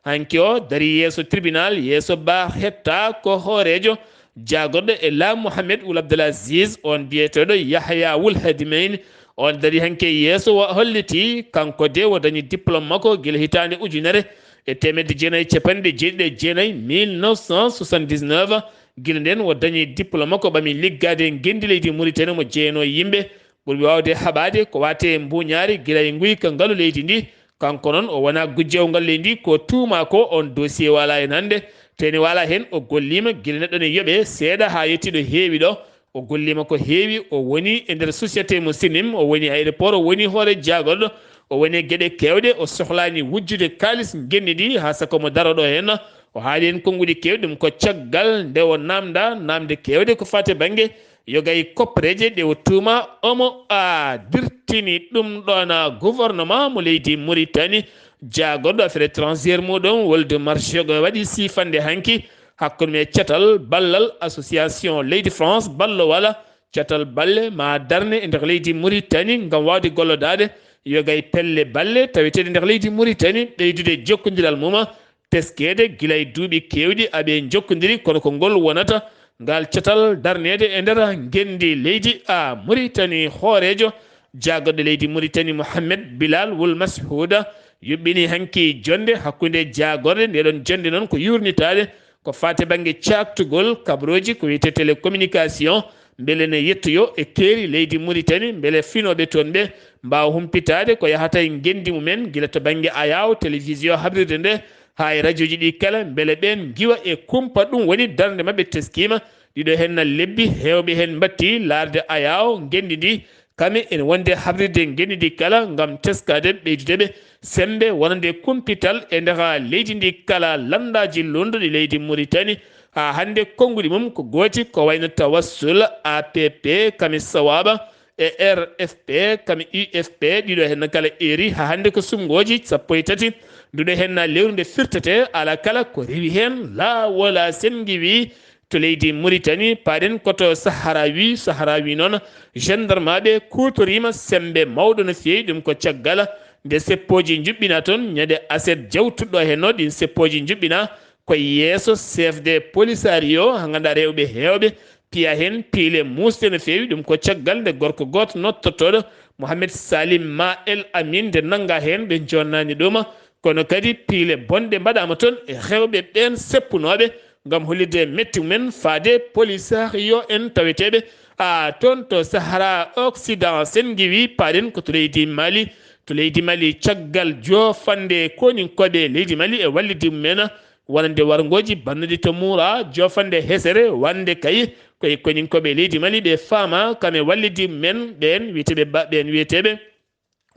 Hanki o darii yeeso tribunal, yeeso ba hetta ko hooreejo jaagorɗo e laamu Mohamed Ould Abdel Aziz, oon biyeteeɗo Yahya Wul Hadimeyni. Oon darii hanki yeeso o holliti kanko de o dañi diplôme makko gila hitaande ujunere e teemedde jeenayi e capanɗe jeeɗiɗi e jeenayi, mille neuf cent soixante-dix-neuf. Gila ndeen o dañi diplôme makko ɓami liggaade ngenndi leydi Mauritanie mo jeyanoo yimɓe ɓurɓe waawde haɓaade ko waate mbuuñaari gila e nguyka ngalu leydi ndi. Kanko noon o wonaa gujjewgal leydi ndi, ko tuumaa ko oon dossier waalaa heen hannde. Teeni waalaa heen o golliima gila neɗɗo ne yoɓee seeɗa haa yettii ɗo heewi ɗo. O golliima ko heewi, o woni e nder société mo Sinim, o woni aéroport, o woni hoore jaagorɗo, o woni e geɗe keewɗe, o sohlaani wujjude kaalis ngenndi ndi haa saka mo daroo ɗo heen. O haali heen konnguɗi keewɗi, ɗum ko caggal nde o naamndaa naamnde keewɗe ko faati e bannge yogay koppareeje ɗe o tuumaa, omo a dirtini ɗum ɗoon gouvernement mo leydi Mauritanie, jaagorɗo affaire étrangère muɗum, Waldemar Dieng waɗi siifannde hanki hakkunde mum e catal ballal association leydi France ballowal catal balle ma darne e nder leydi Mauritanie ngam waawde gollodaade yogay pelle balle taweteeɗe nder leydi Mauritanie, ɓeydude jokkondiral mum, teskeede gila e duuɓi keewɗi aɓe njokkondiri, kono ko ngol wonata ngal catal darneede e nder ngenndi leydi a Mauritanie. Hooreejo jaagorɗo leydi Mauritanie Mohamed Bilal Wul Mashhouda yuɓɓini hanki jonnde hakkunde jaagorɗe, nde ɗon jonnde noon ko yuurnitaade ko faati bannge caaktugol kabrooji ko wiyetee télécommunication, mbele ne yettoyoo e keeri leydi Mauritanie, mbele finooɓe toon ɓe mbaawa humpitaade ko yahata e ngenndi mumen, gila to bannge ayaawo, télévision, habrirde nde, haa e rajooji ɗi kala, mbele ɓeen ngiwa e kumpa. Ɗum woni darnde maɓɓe teskiima. Ɗiɗo heen na lebbi, heewɓe heen mbaɗti laarde ayaawo ngenndi ndi, kame ene wonde habrirde ngenndi ndi kala ngam teskaade ɓeydude ɓe semmbe wonande kumpital e nder leydi ndi kala, lanndaaji luulnduɗi leydi Mauritanie. Haa hannde konnguɗi mum ko gooti, ko wayno Tawassul, A P P, Kami Sawaba, e R F P, Kami U F P, ɗiɗo heen kala eeri. Haa hannde ko suɓngooji sappo e tati, nduɗo heen na lewru nde firtete, alaa kala ko rewi heen, laawol a senngi wi to leydi Mauritanie, paaɗen ko to Sahraoui. Sahraoui noon, gendarmeɓe kuutoriima semmbe mawɗo no feewi. Ɗum ko caggal nde seppooji njuɓɓinaa toon, ñande aset jawtuɗo heen o, ɗiin seppooji njuɓɓinaa ko yeeso chef de polisario, haa ngannduɗaa rewɓe heewɓe piya heen piile muusɗe no feewi. Ɗum ko caggal nde gorko gooto nottotooɗo Mohamed Salim Ma El Amin nde nanngaa heen, ɓe njonnaani ɗum. Kono kadi piile bonɗe mbaɗaama toon e rewɓe ɓeen seppunooɓe ngam hollirde metti mumen faade polisario en taweteeɓe a toon to Sahara Occident. Sen ngiwi paaɗen ko to leydi Mali. To leydi Mali, caggal joofande koninkooɓe leydi Mali e wallidi mumen, wonande warngooji bannuɗi to Muura, joofande hesere, wonande kay koye koninkooɓe leydi Mali, ɓe faama kame wallidi men ɓeen wiyeteeɓe ba-, ɓeen wiyeteeɓe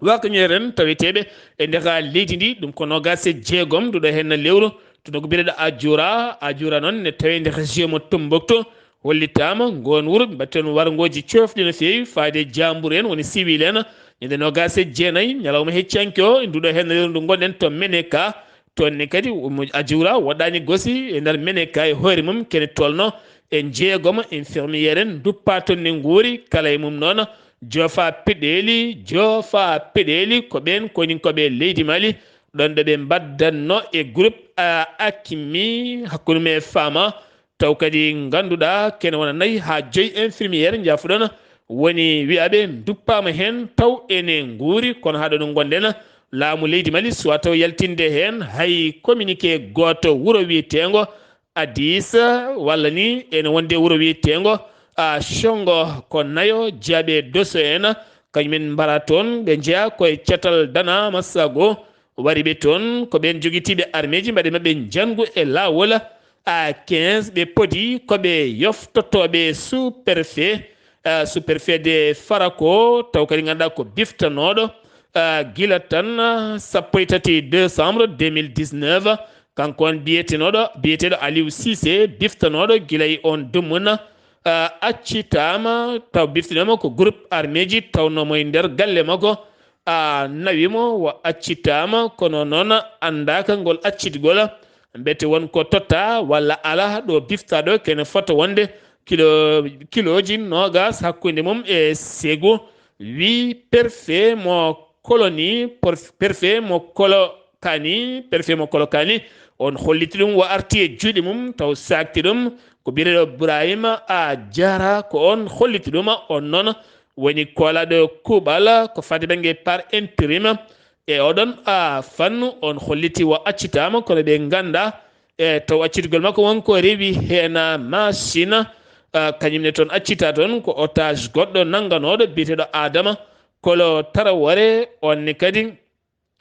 waakañeeren taweteeɓe e nder leydi ndi. Ɗum ko noogaas e jeegom nduɗo heen lewru, to nokku biyeteeɗo Ajuura. Ajuura noon ne tawee nder région mo Tombouctou. Hollitaama ngoon wuro, ɓe mbaɗti toon warngooji coofɗi no feewi, faade e jaambur en, woni siwil en. Ñande noogaas e jeenayi, ñalawma hecciyanke o, e nduɗo heen lewru ndu ngonɗen to Meneka. Toon ne kadi, mo Ajuura waɗaani gosi e nder Meneka e hoore mum, kene tolno e jeegom infirmière en nduppaa toon ne nguuri, kala e mum noon joofa peɗeeli, joofa peɗeeli, ko ɓeen koninkooɓe leydi Mali, ɗoon ɗo ɓe mbaddatno e groupe, a, Akimi, hakkunde mum e faama, taw kadi ngannduɗaa kene wona nayi haa joyi infirmière, njaafuɗon, woni wiyaaɓe nduppaama heen taw ene nguuri, kono haa ɗo no ngonɗen, laamu leydi Mali suwaa taw yaltinde heen hay communiqué gooto. Wuro wiyeteengo Addis, walla ni ene wonde wuro wiyeteengo, a, Shongo, ko nayo jaaɓe Dosso en, kañumen mbara toon, ɓe njeyaa koye catal Dana Massago, wari ɓe toon, ko ɓeen jogitiiɓe armeeji, mbaɗi maɓɓe njanngu e laawol, a, quinze, ɓe podi ko ɓe yoftotooɓe sous-préfet, a, sous-préfet de Farako, taw kadi ngannduɗaa ko biftanooɗo, a, gila tan, a, sappo e tati décembre deux mille dix-neuf, kanko on biyetenooɗo, biyeteeɗo Aliou Cissé, biftanooɗo gila e on dumunna, a, accitaama, taw biftinooma ko groupe armeeji tawnoomo e nder galle makko, a, nawi mo, o accitaama, kono noon anndaaka ngol accitgol, mbete won ko totta walla alaa ɗo biftaa ɗo, kene fota wonde kilo, kilooji noogaas hakkunde mum e Ségou, wi préfet mo colonie, por-, préfet mo Kolo-, Kani, préfet mo Kolokani, on holliti ɗum, o arti e juuɗe mum, taw saakti ɗum, ko biyeteeɗo Ibrahima A Diarra, ko on holliti ɗum, on noon woni koolaaɗo kuuɓal ko faati bannge par intérim. E oɗon, a, fannu, on holliti o accitaama, kono ɓe nganndaa, e taw accitgol makko won ko rewi heen, a, machine, a, kañum ne toon accitaa toon ko otage goɗɗo nannganooɗo biyeteeɗo Adama Kolo Tarawore, on ne kadi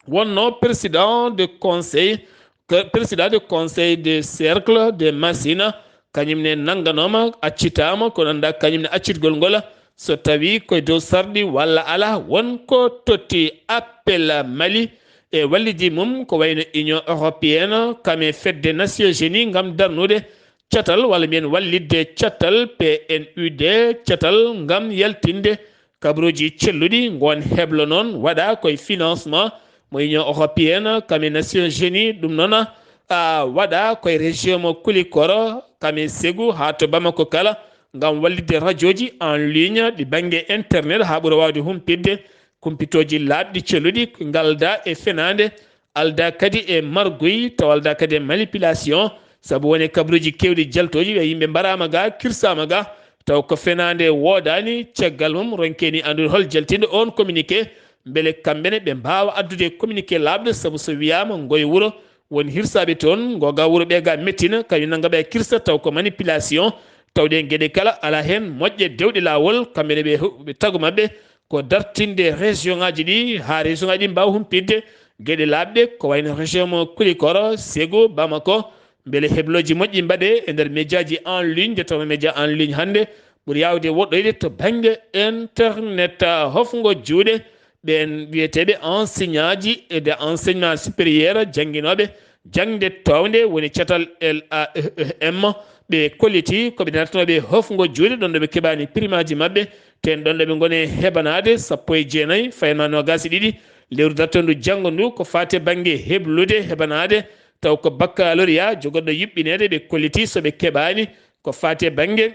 wonno président de conseil, que-, président de conseil de cercle de Massina, kañum ne nannganooma, accitaama, kono anndaa kañum ne accitgol ngol, so tawii koye dow sarɗi walla alaa, won ko totti appel Mali e wallidi mum, ko wayno Union Européenne, kam e fedde Nations Unies ngam darnude catal, walla mbiyen wallitde catal P N U D, catal ngam yaltinde kabaruuji celluɗi. Ngoon heblo noon waɗa koye financement mo Union Européenne, kam e Nations Unies. Ɗum noon, a, waɗa koye région mo Kulikoro, kam e Ségou haa to Bamako kala, ngam wallitde rajooji en ligne ɗi bannge internet haa ɓura waawde humpitde kumpitooji laaɓɗi celluɗi, ngalda e fenaande, alda kadi e margoyi, taw alda kadi e manipulation, sabu woni kabaruuji keewɗi jaltooji, ɓe yimɓe mbaraama ga, kirsaama ga, taw ko fenaande woodaani, caggal mum ronkeni anndude hol jaltinɗo on communiqué, mbele kamɓe ne ɓe mbaawa addude communiqué laaɓɗo, sabu so wiyaama ngoye wuro won hirsaaɓe toon, ngo ga wuro ɓe ga mettina, kañum nannga ɓe kirsa, taw ko manipulation, tawde en geɗe kala alaa heen moƴƴe dewɗe laawol, kamɓe ne ɓe hu-, ɓe tago maɓɓe ko dartinde région ŋaaji ɗi, haa région ŋaaji ɗi mbaawa humpitde geɗe laaɓɗe, ko wayno région mo Kulikoro, Ségou, Bamako, mbele heblooji moƴƴi mbaɗe e nder médiaji en ligne, nde tawno média en ligne hannde ɓuri yaawde woɗɗoyde to bannge internet. Hofngo juuɗe ɓeen wiyeteeɓe enseignantji e de enseignement supérieur, jannginooɓe jaŋde toownde, woni catal L A E E M, ɓe kolliti ko ɓe dartinooɓe hofngo juuɗe, ɗoon ɗo ɓe keɓaani primaaji maɓɓe, teen ɗoon ɗo ɓe ngoni hebanaade sappo e jeenayi, fayma noogaas e ɗiɗi lewru dartondu janngo ndu, ko faati e bannge heblude hebanaade, taw ko baccalauréat jogorɗo yuɓɓineede, ɓe kolliti so ɓe keɓaani ko faati e bannge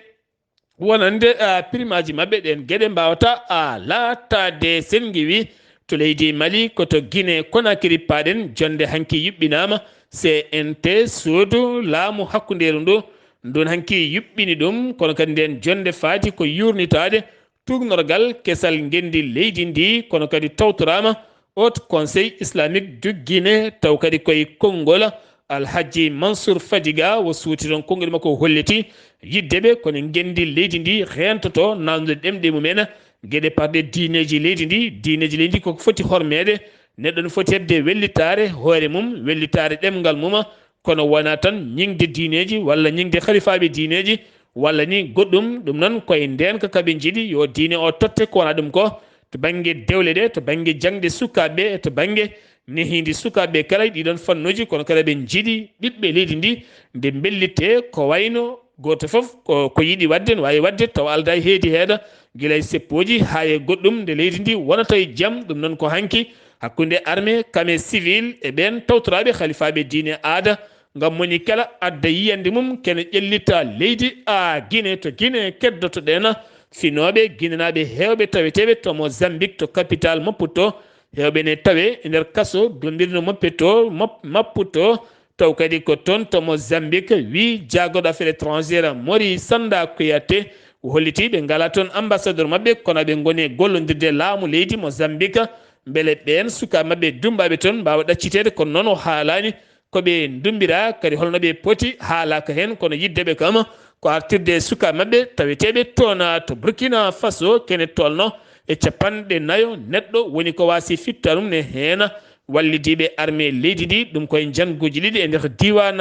wonande, a, primaaji maɓɓe. Ɗeen geɗe mbaawata, a, laataade. Sen ngiwi to leydi Mali, ko to Guinée Conakry paaɗen, jonnde hanki yuɓɓinaama, C N T, suudu laamu hakkundeeru ndu, ndun hanki yuɓɓini ɗum, kono kadi ndeen jonnde faati ko yuurnitaade tuugnorgal kesal ngenndi leydi ndi, kono kadi tawtoraama Haut Conseil Islamique du Guinée, taw kadi koye konngol Alhaji Mansour Fadiga, o suuti toon konngol makko, o holliti yiɗde ɓe kono ngenndi leydi ndi reentoto naamnude ɗemɗe mumen, geɗe parɗe diineeji leydi ndi. Diineeji leydi ndi koko foti hormeede, neɗɗo no foti heɓde wellitaare hoore mum, wellitaare ɗemngal mum, kono wonaa tan ñiŋde diineeji walla ñiŋde halifaaɓe diineeji walla ni goɗɗum. Ɗum noon koye ndeenka ka ɓe njiɗi yo diine o totte, ko wonaa ɗum ko to bannge dewle ɗe, to bannge jaŋde sukaaɓe, to bannge nehiindi sukaaɓe kala e ɗiɗon fannuuji, kono kala ɓe njiɗi ɓiɓɓe leydi ndi nde mbellitte ko wayno gooto fof ko, ko yiɗi waɗde, no waawi waɗde tawa aldaa e heedi heeda, gila e seppooji haa e goɗɗum, nde leydi ndi wonata e jam. Ɗum noon ko hanki hakkunde armée, kame civil e ɓeen tawtoraaɓe halifaaɓe diine aada, ngam moni kala adda yiyannde mum kene ƴellita leydi a Guinée, to Guinée keddotoɗen finooɓe guinénaaɓe heewɓe taweteeɓe to Mozambique, to capital Maputo, heewɓe ne tawe e nder kaso dumbirno Maputo, Map-, Maputo, taw kadi ko toon to Mozambique, wi jaagoɗo affaire étrangère Mori Sanda Kouyaté, o holliti ɓe ngala toon ambassadeur maɓɓe, kono ɓe ngoni e gollondirde laamu leydi Mozambique, mbele ɓeen sukaaɓe maɓɓe dummbaaɓe toon mbaawa ɗacciteede, kono noon o haalaani ko ɓe ndumbira, kadi holno ɓe poti, haalaaka heen, kono yiddeɓe kam ko artirde e sukaaɓe maɓɓe taweteeɓe toon to Burkina Faso, kene tolno e capanɗe nayo neɗɗo woni ko waasi fittaanum ne heen wallidiiɓe armée leydi ndi, ɗum koye njannguuji ɗiɗi e nder diiwaan,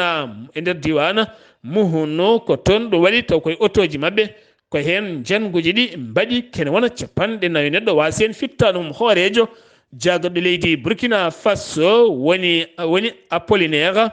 e nder diiwaan Muhunu, ko toon ɗum waɗi taw koye otooji maɓɓe, ko heen njannguuji ɗi mbaɗi kene wona capanɗe nayo neɗɗo waasi heen fittaanum. Hooreejo jaagoɗo leydi Burkina Faso woni, woni Apollinaire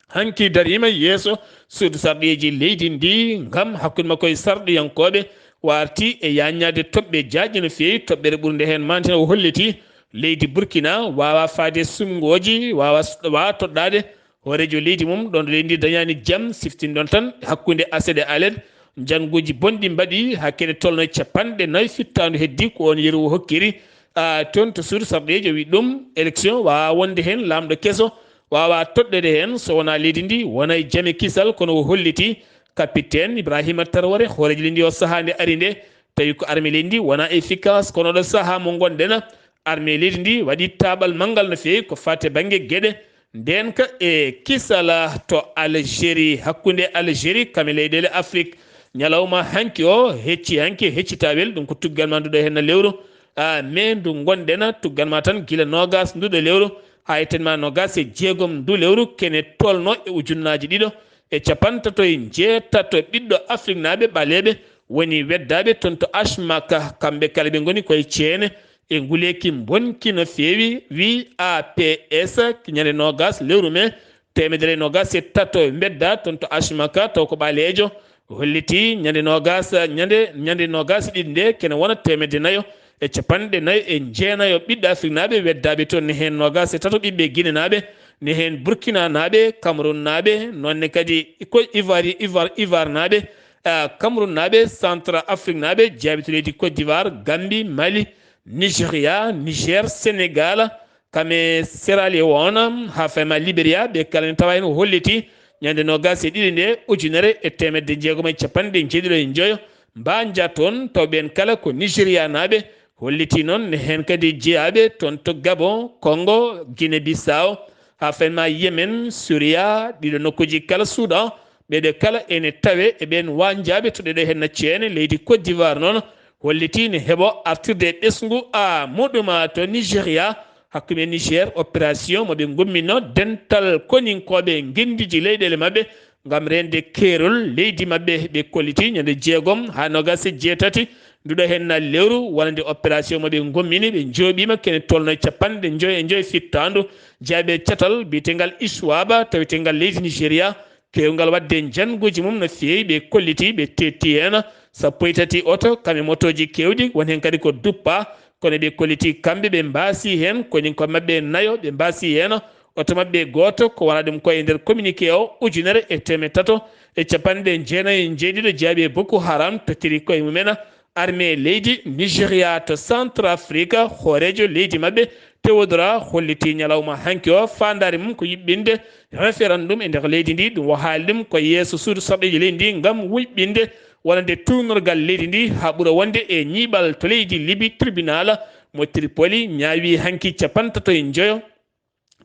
hanki dariima yeeso suudu sarɗiyeeji leydi ndi ngam hakkunde makko e sarɗiyankooɓe, o arti e yaññaade toɓɓe jaajɗe no feewi. Toɓɓere ɓurnde heen maanten o holliti leydi Burkina waawa faade sumngooji, waawa, waawa toɗɗaade hooreejo leydi mum, ɗoon leydi ndi dañaani jam, siftin ɗoon tan hakkunde aset e alet, njannguuji bonɗi mbaɗi haa kene tolno e capanɗe nayo fittaandu heddi ko oon yeru o hokkiri, a, toon to suudu sarɗiyeejo wi ɗum élection waawa wonde heen, laamɗo keso waawa toɗɗeede heen so wonaa leydi ndi wona e jam e kisal, kono o holliti capitaine Ibrahima Traoré, hooreejo leydi ndi o sahaa nde ari nde, tawi ko armée leydi ndi wona efficace, kono ɗo sahaa mo ngonɗen, armée leydi ndi waɗi taaɓal manngal no feewi ko faati e bannge geɗe ndeenka e kisal to Algérie, hakkunde Algérie kam e leyɗeele Afrique. Ñalawma hanki o hecci hanki, hecci tawel, ɗum ko tuggal ma nduɗo heen lewru, a, mai ndu ngonɗen, tuggal ma tan gila noogas nduɗo lewru haa yettan ma noogas e jeegom ndu lewru, kene tolno e ujunnaaji ɗiɗo e capantato e njeetato ɓiɗɗo Afriknaaɓe ɓaleeɓe woni weddaaɓe toon to Ashmaka. Kamɓe kala ɓe ngoni koye ceene e nguleeki bonki no feewi, wi A P S, ñande noogas lewru mai, teemedere e noogas e tato mbedda toon to Ashmaka, taw ko ɓaleejo, holliti ñande noogas, ñande, ñande noogas e ɗiɗi nde, kene wona teemedde nayo e capanɗe nayo e jeenayo ɓiɓɓe Afriknaaɓe weddaaɓe toon, ne heen noogas e tato ɓiɓɓe Ginenaaɓe, ne heen Burkinanaaɓe, Camerunnaaɓe, noon ne kadi Côte d'Ivoire, Ivoire, Ivoirenaaɓe, ah, Camerunnaaɓe, Centrafriquenaaɓe, jeyaɓe to leydi Côte d'Ivoire, Gambie, Mali, Nigeria, Niger, Sénégal, kame Sierra Leone, haa fayma Liberia, ɓe kala ne tawa heen holliti ñande noogas e ɗiɗi nde ujunere e teemedde jeegom e capanɗe jeeɗiɗo e njoyo, mbanja toon, taw ɓeen kala ko Nigerianaaɓe, holliti noon ne heen kadi jeyaaɓe toon to Gabon, Congo, Guinée Bissau, haa fayma Yemen, Suria, ɗiɗo nokkuuji kala Soudan, ɓeɗe kala ene tawe e ɓeen wanjaaɓe to ɗeɗo heen ceene. Leydi Côte d'Ivoire noon holliti ne heɓo artirde e ɓesngu a muɗum to Nigeria, hakkunde Niger, opération mo ɓe ngumminoo dental koninkooɓe ngenndiji leyɗeele maɓɓe ngam reende keerol leydi maɓɓe. Ɓe kolliti ñande jeegom haa noogas e jeetati nduɗo heen lewru, wonande opération mo ɓe ngummini, ɓe njooɓiima kene tolno e capanɗe njoyo e njoyo fittaandu, jaaɓe catal biyetengal Iswaba, tawetengal leydi Nigeria, keewgal waɗde njannguuji mum no feewi, ɓe kolliti, ɓe teetti heen sappo e tati oto, kam e motooji keewɗi, won heen kadi ko duppa, kono ɓe kolliti kamɓe, ɓe mbaasi heen, koninkooɓe maɓɓe nayo, ɓe mbaasi heen oto maɓɓe gooto, ko wona ɗum ko e nder communiqué o, ujunere e teemedde tato e capanɗe jeenayo e jeeɗiɗo jaaɓe Boko Haram tottiri koye mumen armée leydi Nigeria to Centrafrique, hooreejo leydi maɓɓe Théodora holliti ñalawma hanki o faandaare mum ko yuɓɓinde référendum e nder leydi ndi. Ɗum o haali ɗum ko yeeso suudu sarɗiiji leydi ndi ngam yuɓɓinde wonande tuugnorgal leydi ndi haa ɓura wonde e ñiiɓal to leydi Libi. Tribunal mo Tripoli ñaawi hanki capantato e njoyo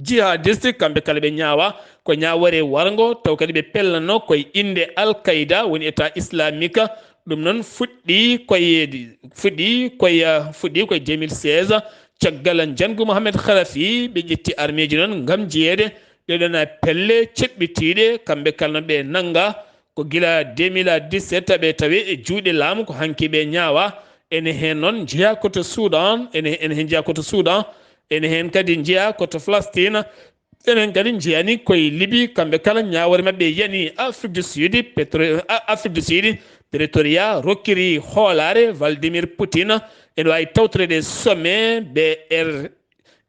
jihadiste, kamɓe kala ɓe ñaawa ko ñaawoore warngo, taw kadi ɓe pellanno koye innde Al Qaida, woni État Islamique. Ɗum noon fuɗɗi koye, fuɗɗi koye, fuɗɗi koye deux mille seize, caggal njanngu Mohamed Khadafi, ɓe ƴetti armeeji noon ngam jeyeede Ɗeɗon pelle ceɓɓitiiɗe, kamɓe kala no ɓe nannga, ko gila deux mille dix-sept ɓe tawi e juuɗe laamu, ko hanki ɓe ñaawa. Ene heen noon njeyaa koto Soudan, ene, ene heen njeyaa koto Soudan, ene heen kadi njeyaa koto Palestine, enen kadi njeyani koye Libi, kamɓe kala ñaawoore maɓɓe yani Afrique du Sud, Petro-, A-, Afrique du Sud, Pretoria rokkiri hoolaare Vladimir Poutine, ene waawi tawtoreede sommet B R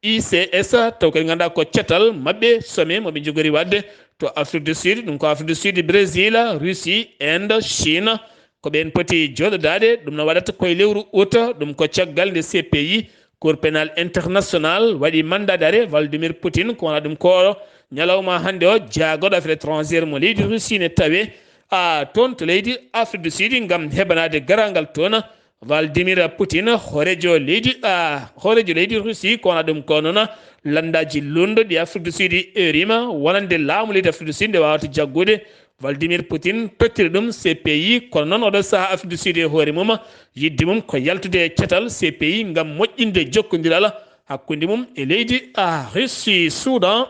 I C S, taw kadi ngannduɗaa ko catal maɓɓe, sommet mo ɓe njogori waɗde to Afrique du Sud, ɗum ko Afrique du Sud, Brésil, Russie, Inde, Chine, ko ɓeen poti jooɗodaade, ɗum no waɗata koye lewru août, ɗum ko caggal nde C P I, Cour pénale internationale, waɗi mandat d'arrêt Vladimir Poutine, ko wona ɗum ko oɗo ñalawma hannde o, jaagorɗo affaire étrangère mo leydi Russie ne tawe, a, toon to leydi Afrique du Sud ngam heɓanaade garagal toon. Vladimir Poutine, hooreejo leydi, a, hooreejo leydi Russie, ko wona ɗum ko noon lanndaaji luulndo ɗi Afrique du Sud erima, wonande laamu leydi Afrique du Sud nde wawata jaggude. Vladimir Poutine tottiri ɗum C P I, kono noon oɗo sahaa Afrique du Sud e hoore mum, yidde mum ko yaltude e catal C P I ngam moƴƴinde jokkondiral hakkunde mum e leydi, a, Russie. Soudan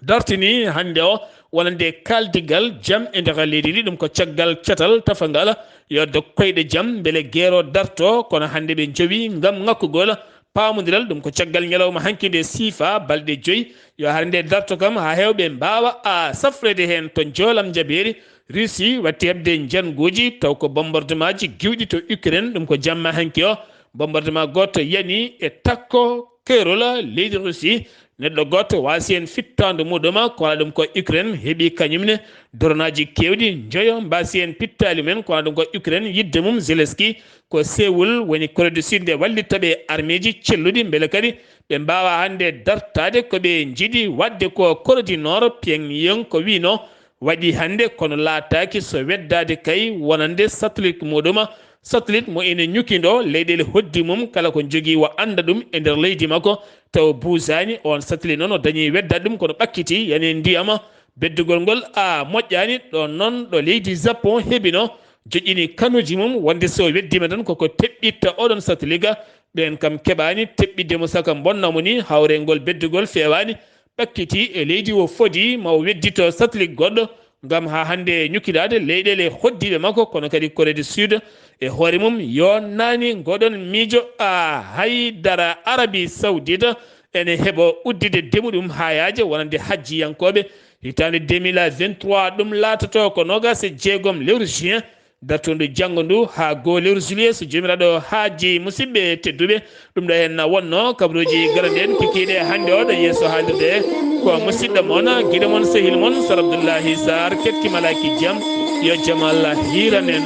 dartini hannde o wonande kaaldigal jam e nder leydi ndi, ɗum ko caggal catal tafangal yo dog koyɗe jam, mbele geero darto, kono hannde ɓe njowi ngam ŋakkugol paamondiral, ɗum ko caggal ñalawma hanki nde siifa balɗe joyi. Yo hare nde darto kam haa heewɓe mbaawa, a, safreede heen to njoolam njabeeri. Russie watti heɓde njannguuji, taw ko bombardement ji giwɗi to Ukraine, ɗum ko jamma hanki o. Bombardement gooto yani e takko keerol leydi Russie. Neɗɗo gooto waasi heen fittaandu muɗum, ko wona ɗum ko Ukraine heɓi kañum ne droneaji keewɗi, njoyo mbaasi heen pittaali mum en, ko wona ɗum ko Ukraine yidde mum Zelensky. Ko Séoul woni Corée du Sud nde wallitta ɓe armeeji celluɗi, mbele kadi ɓe mbaawa hannde dartaade ko ɓe njiɗi waɗde ko. Corée du Nord, Pyongyang ko wiino waɗi hannde, kono laataaki so weddaade kay wonande satellite muɗum. Satellite mo ene ñukindo leyɗeele hoddi mum kala ko jogii, wa annda ɗum e nder leydi makko, taw buusaani. On satellite noon o dañi weddaade ɗum, kono ɓakkiti yani e ndiyam. Beddugol ngol a moƴƴaani ɗo noon ɗo leydi Japon heɓino, joƴƴini kanuuji mum wonde so weddiima tan koko teɓɓitta oɗon satellite. Ɓeen kam keɓaani teɓɓitde mo, saka bonna mo ni, hawre ngol beddugol feewaani, ɓakkiti e leydi o fodi ma o weddito satellite goɗɗo ngam haa hannde ñukkidaade leyɗeele hoddiiɓe makko, kono kadi Corée du Sud e hoore mum yonnaani ngoɗon miijo. A, haydara Arabie Saoudite ene heɓo uddide demuɗum haa yaaja wonande hajjiyankooɓe hitaande deux mille vingt-trois, ɗum laatoto ko noogaas e jeegom lewru juin, dartundu janngo ndu haa goo lewru juillet, so Joomiraaɗo haaji. Musidɓe tedduɓe, ɗum ɗo heen na wonno kabaruuji garanɗi en kikiiɗe hannde o ɗo yeeso haalirde. Ko musidɗo mon, giɗo mon, sehil mon, Sar Abdullahi Sarr, keɗki malaaki jam, yo jam Allah hiiran en.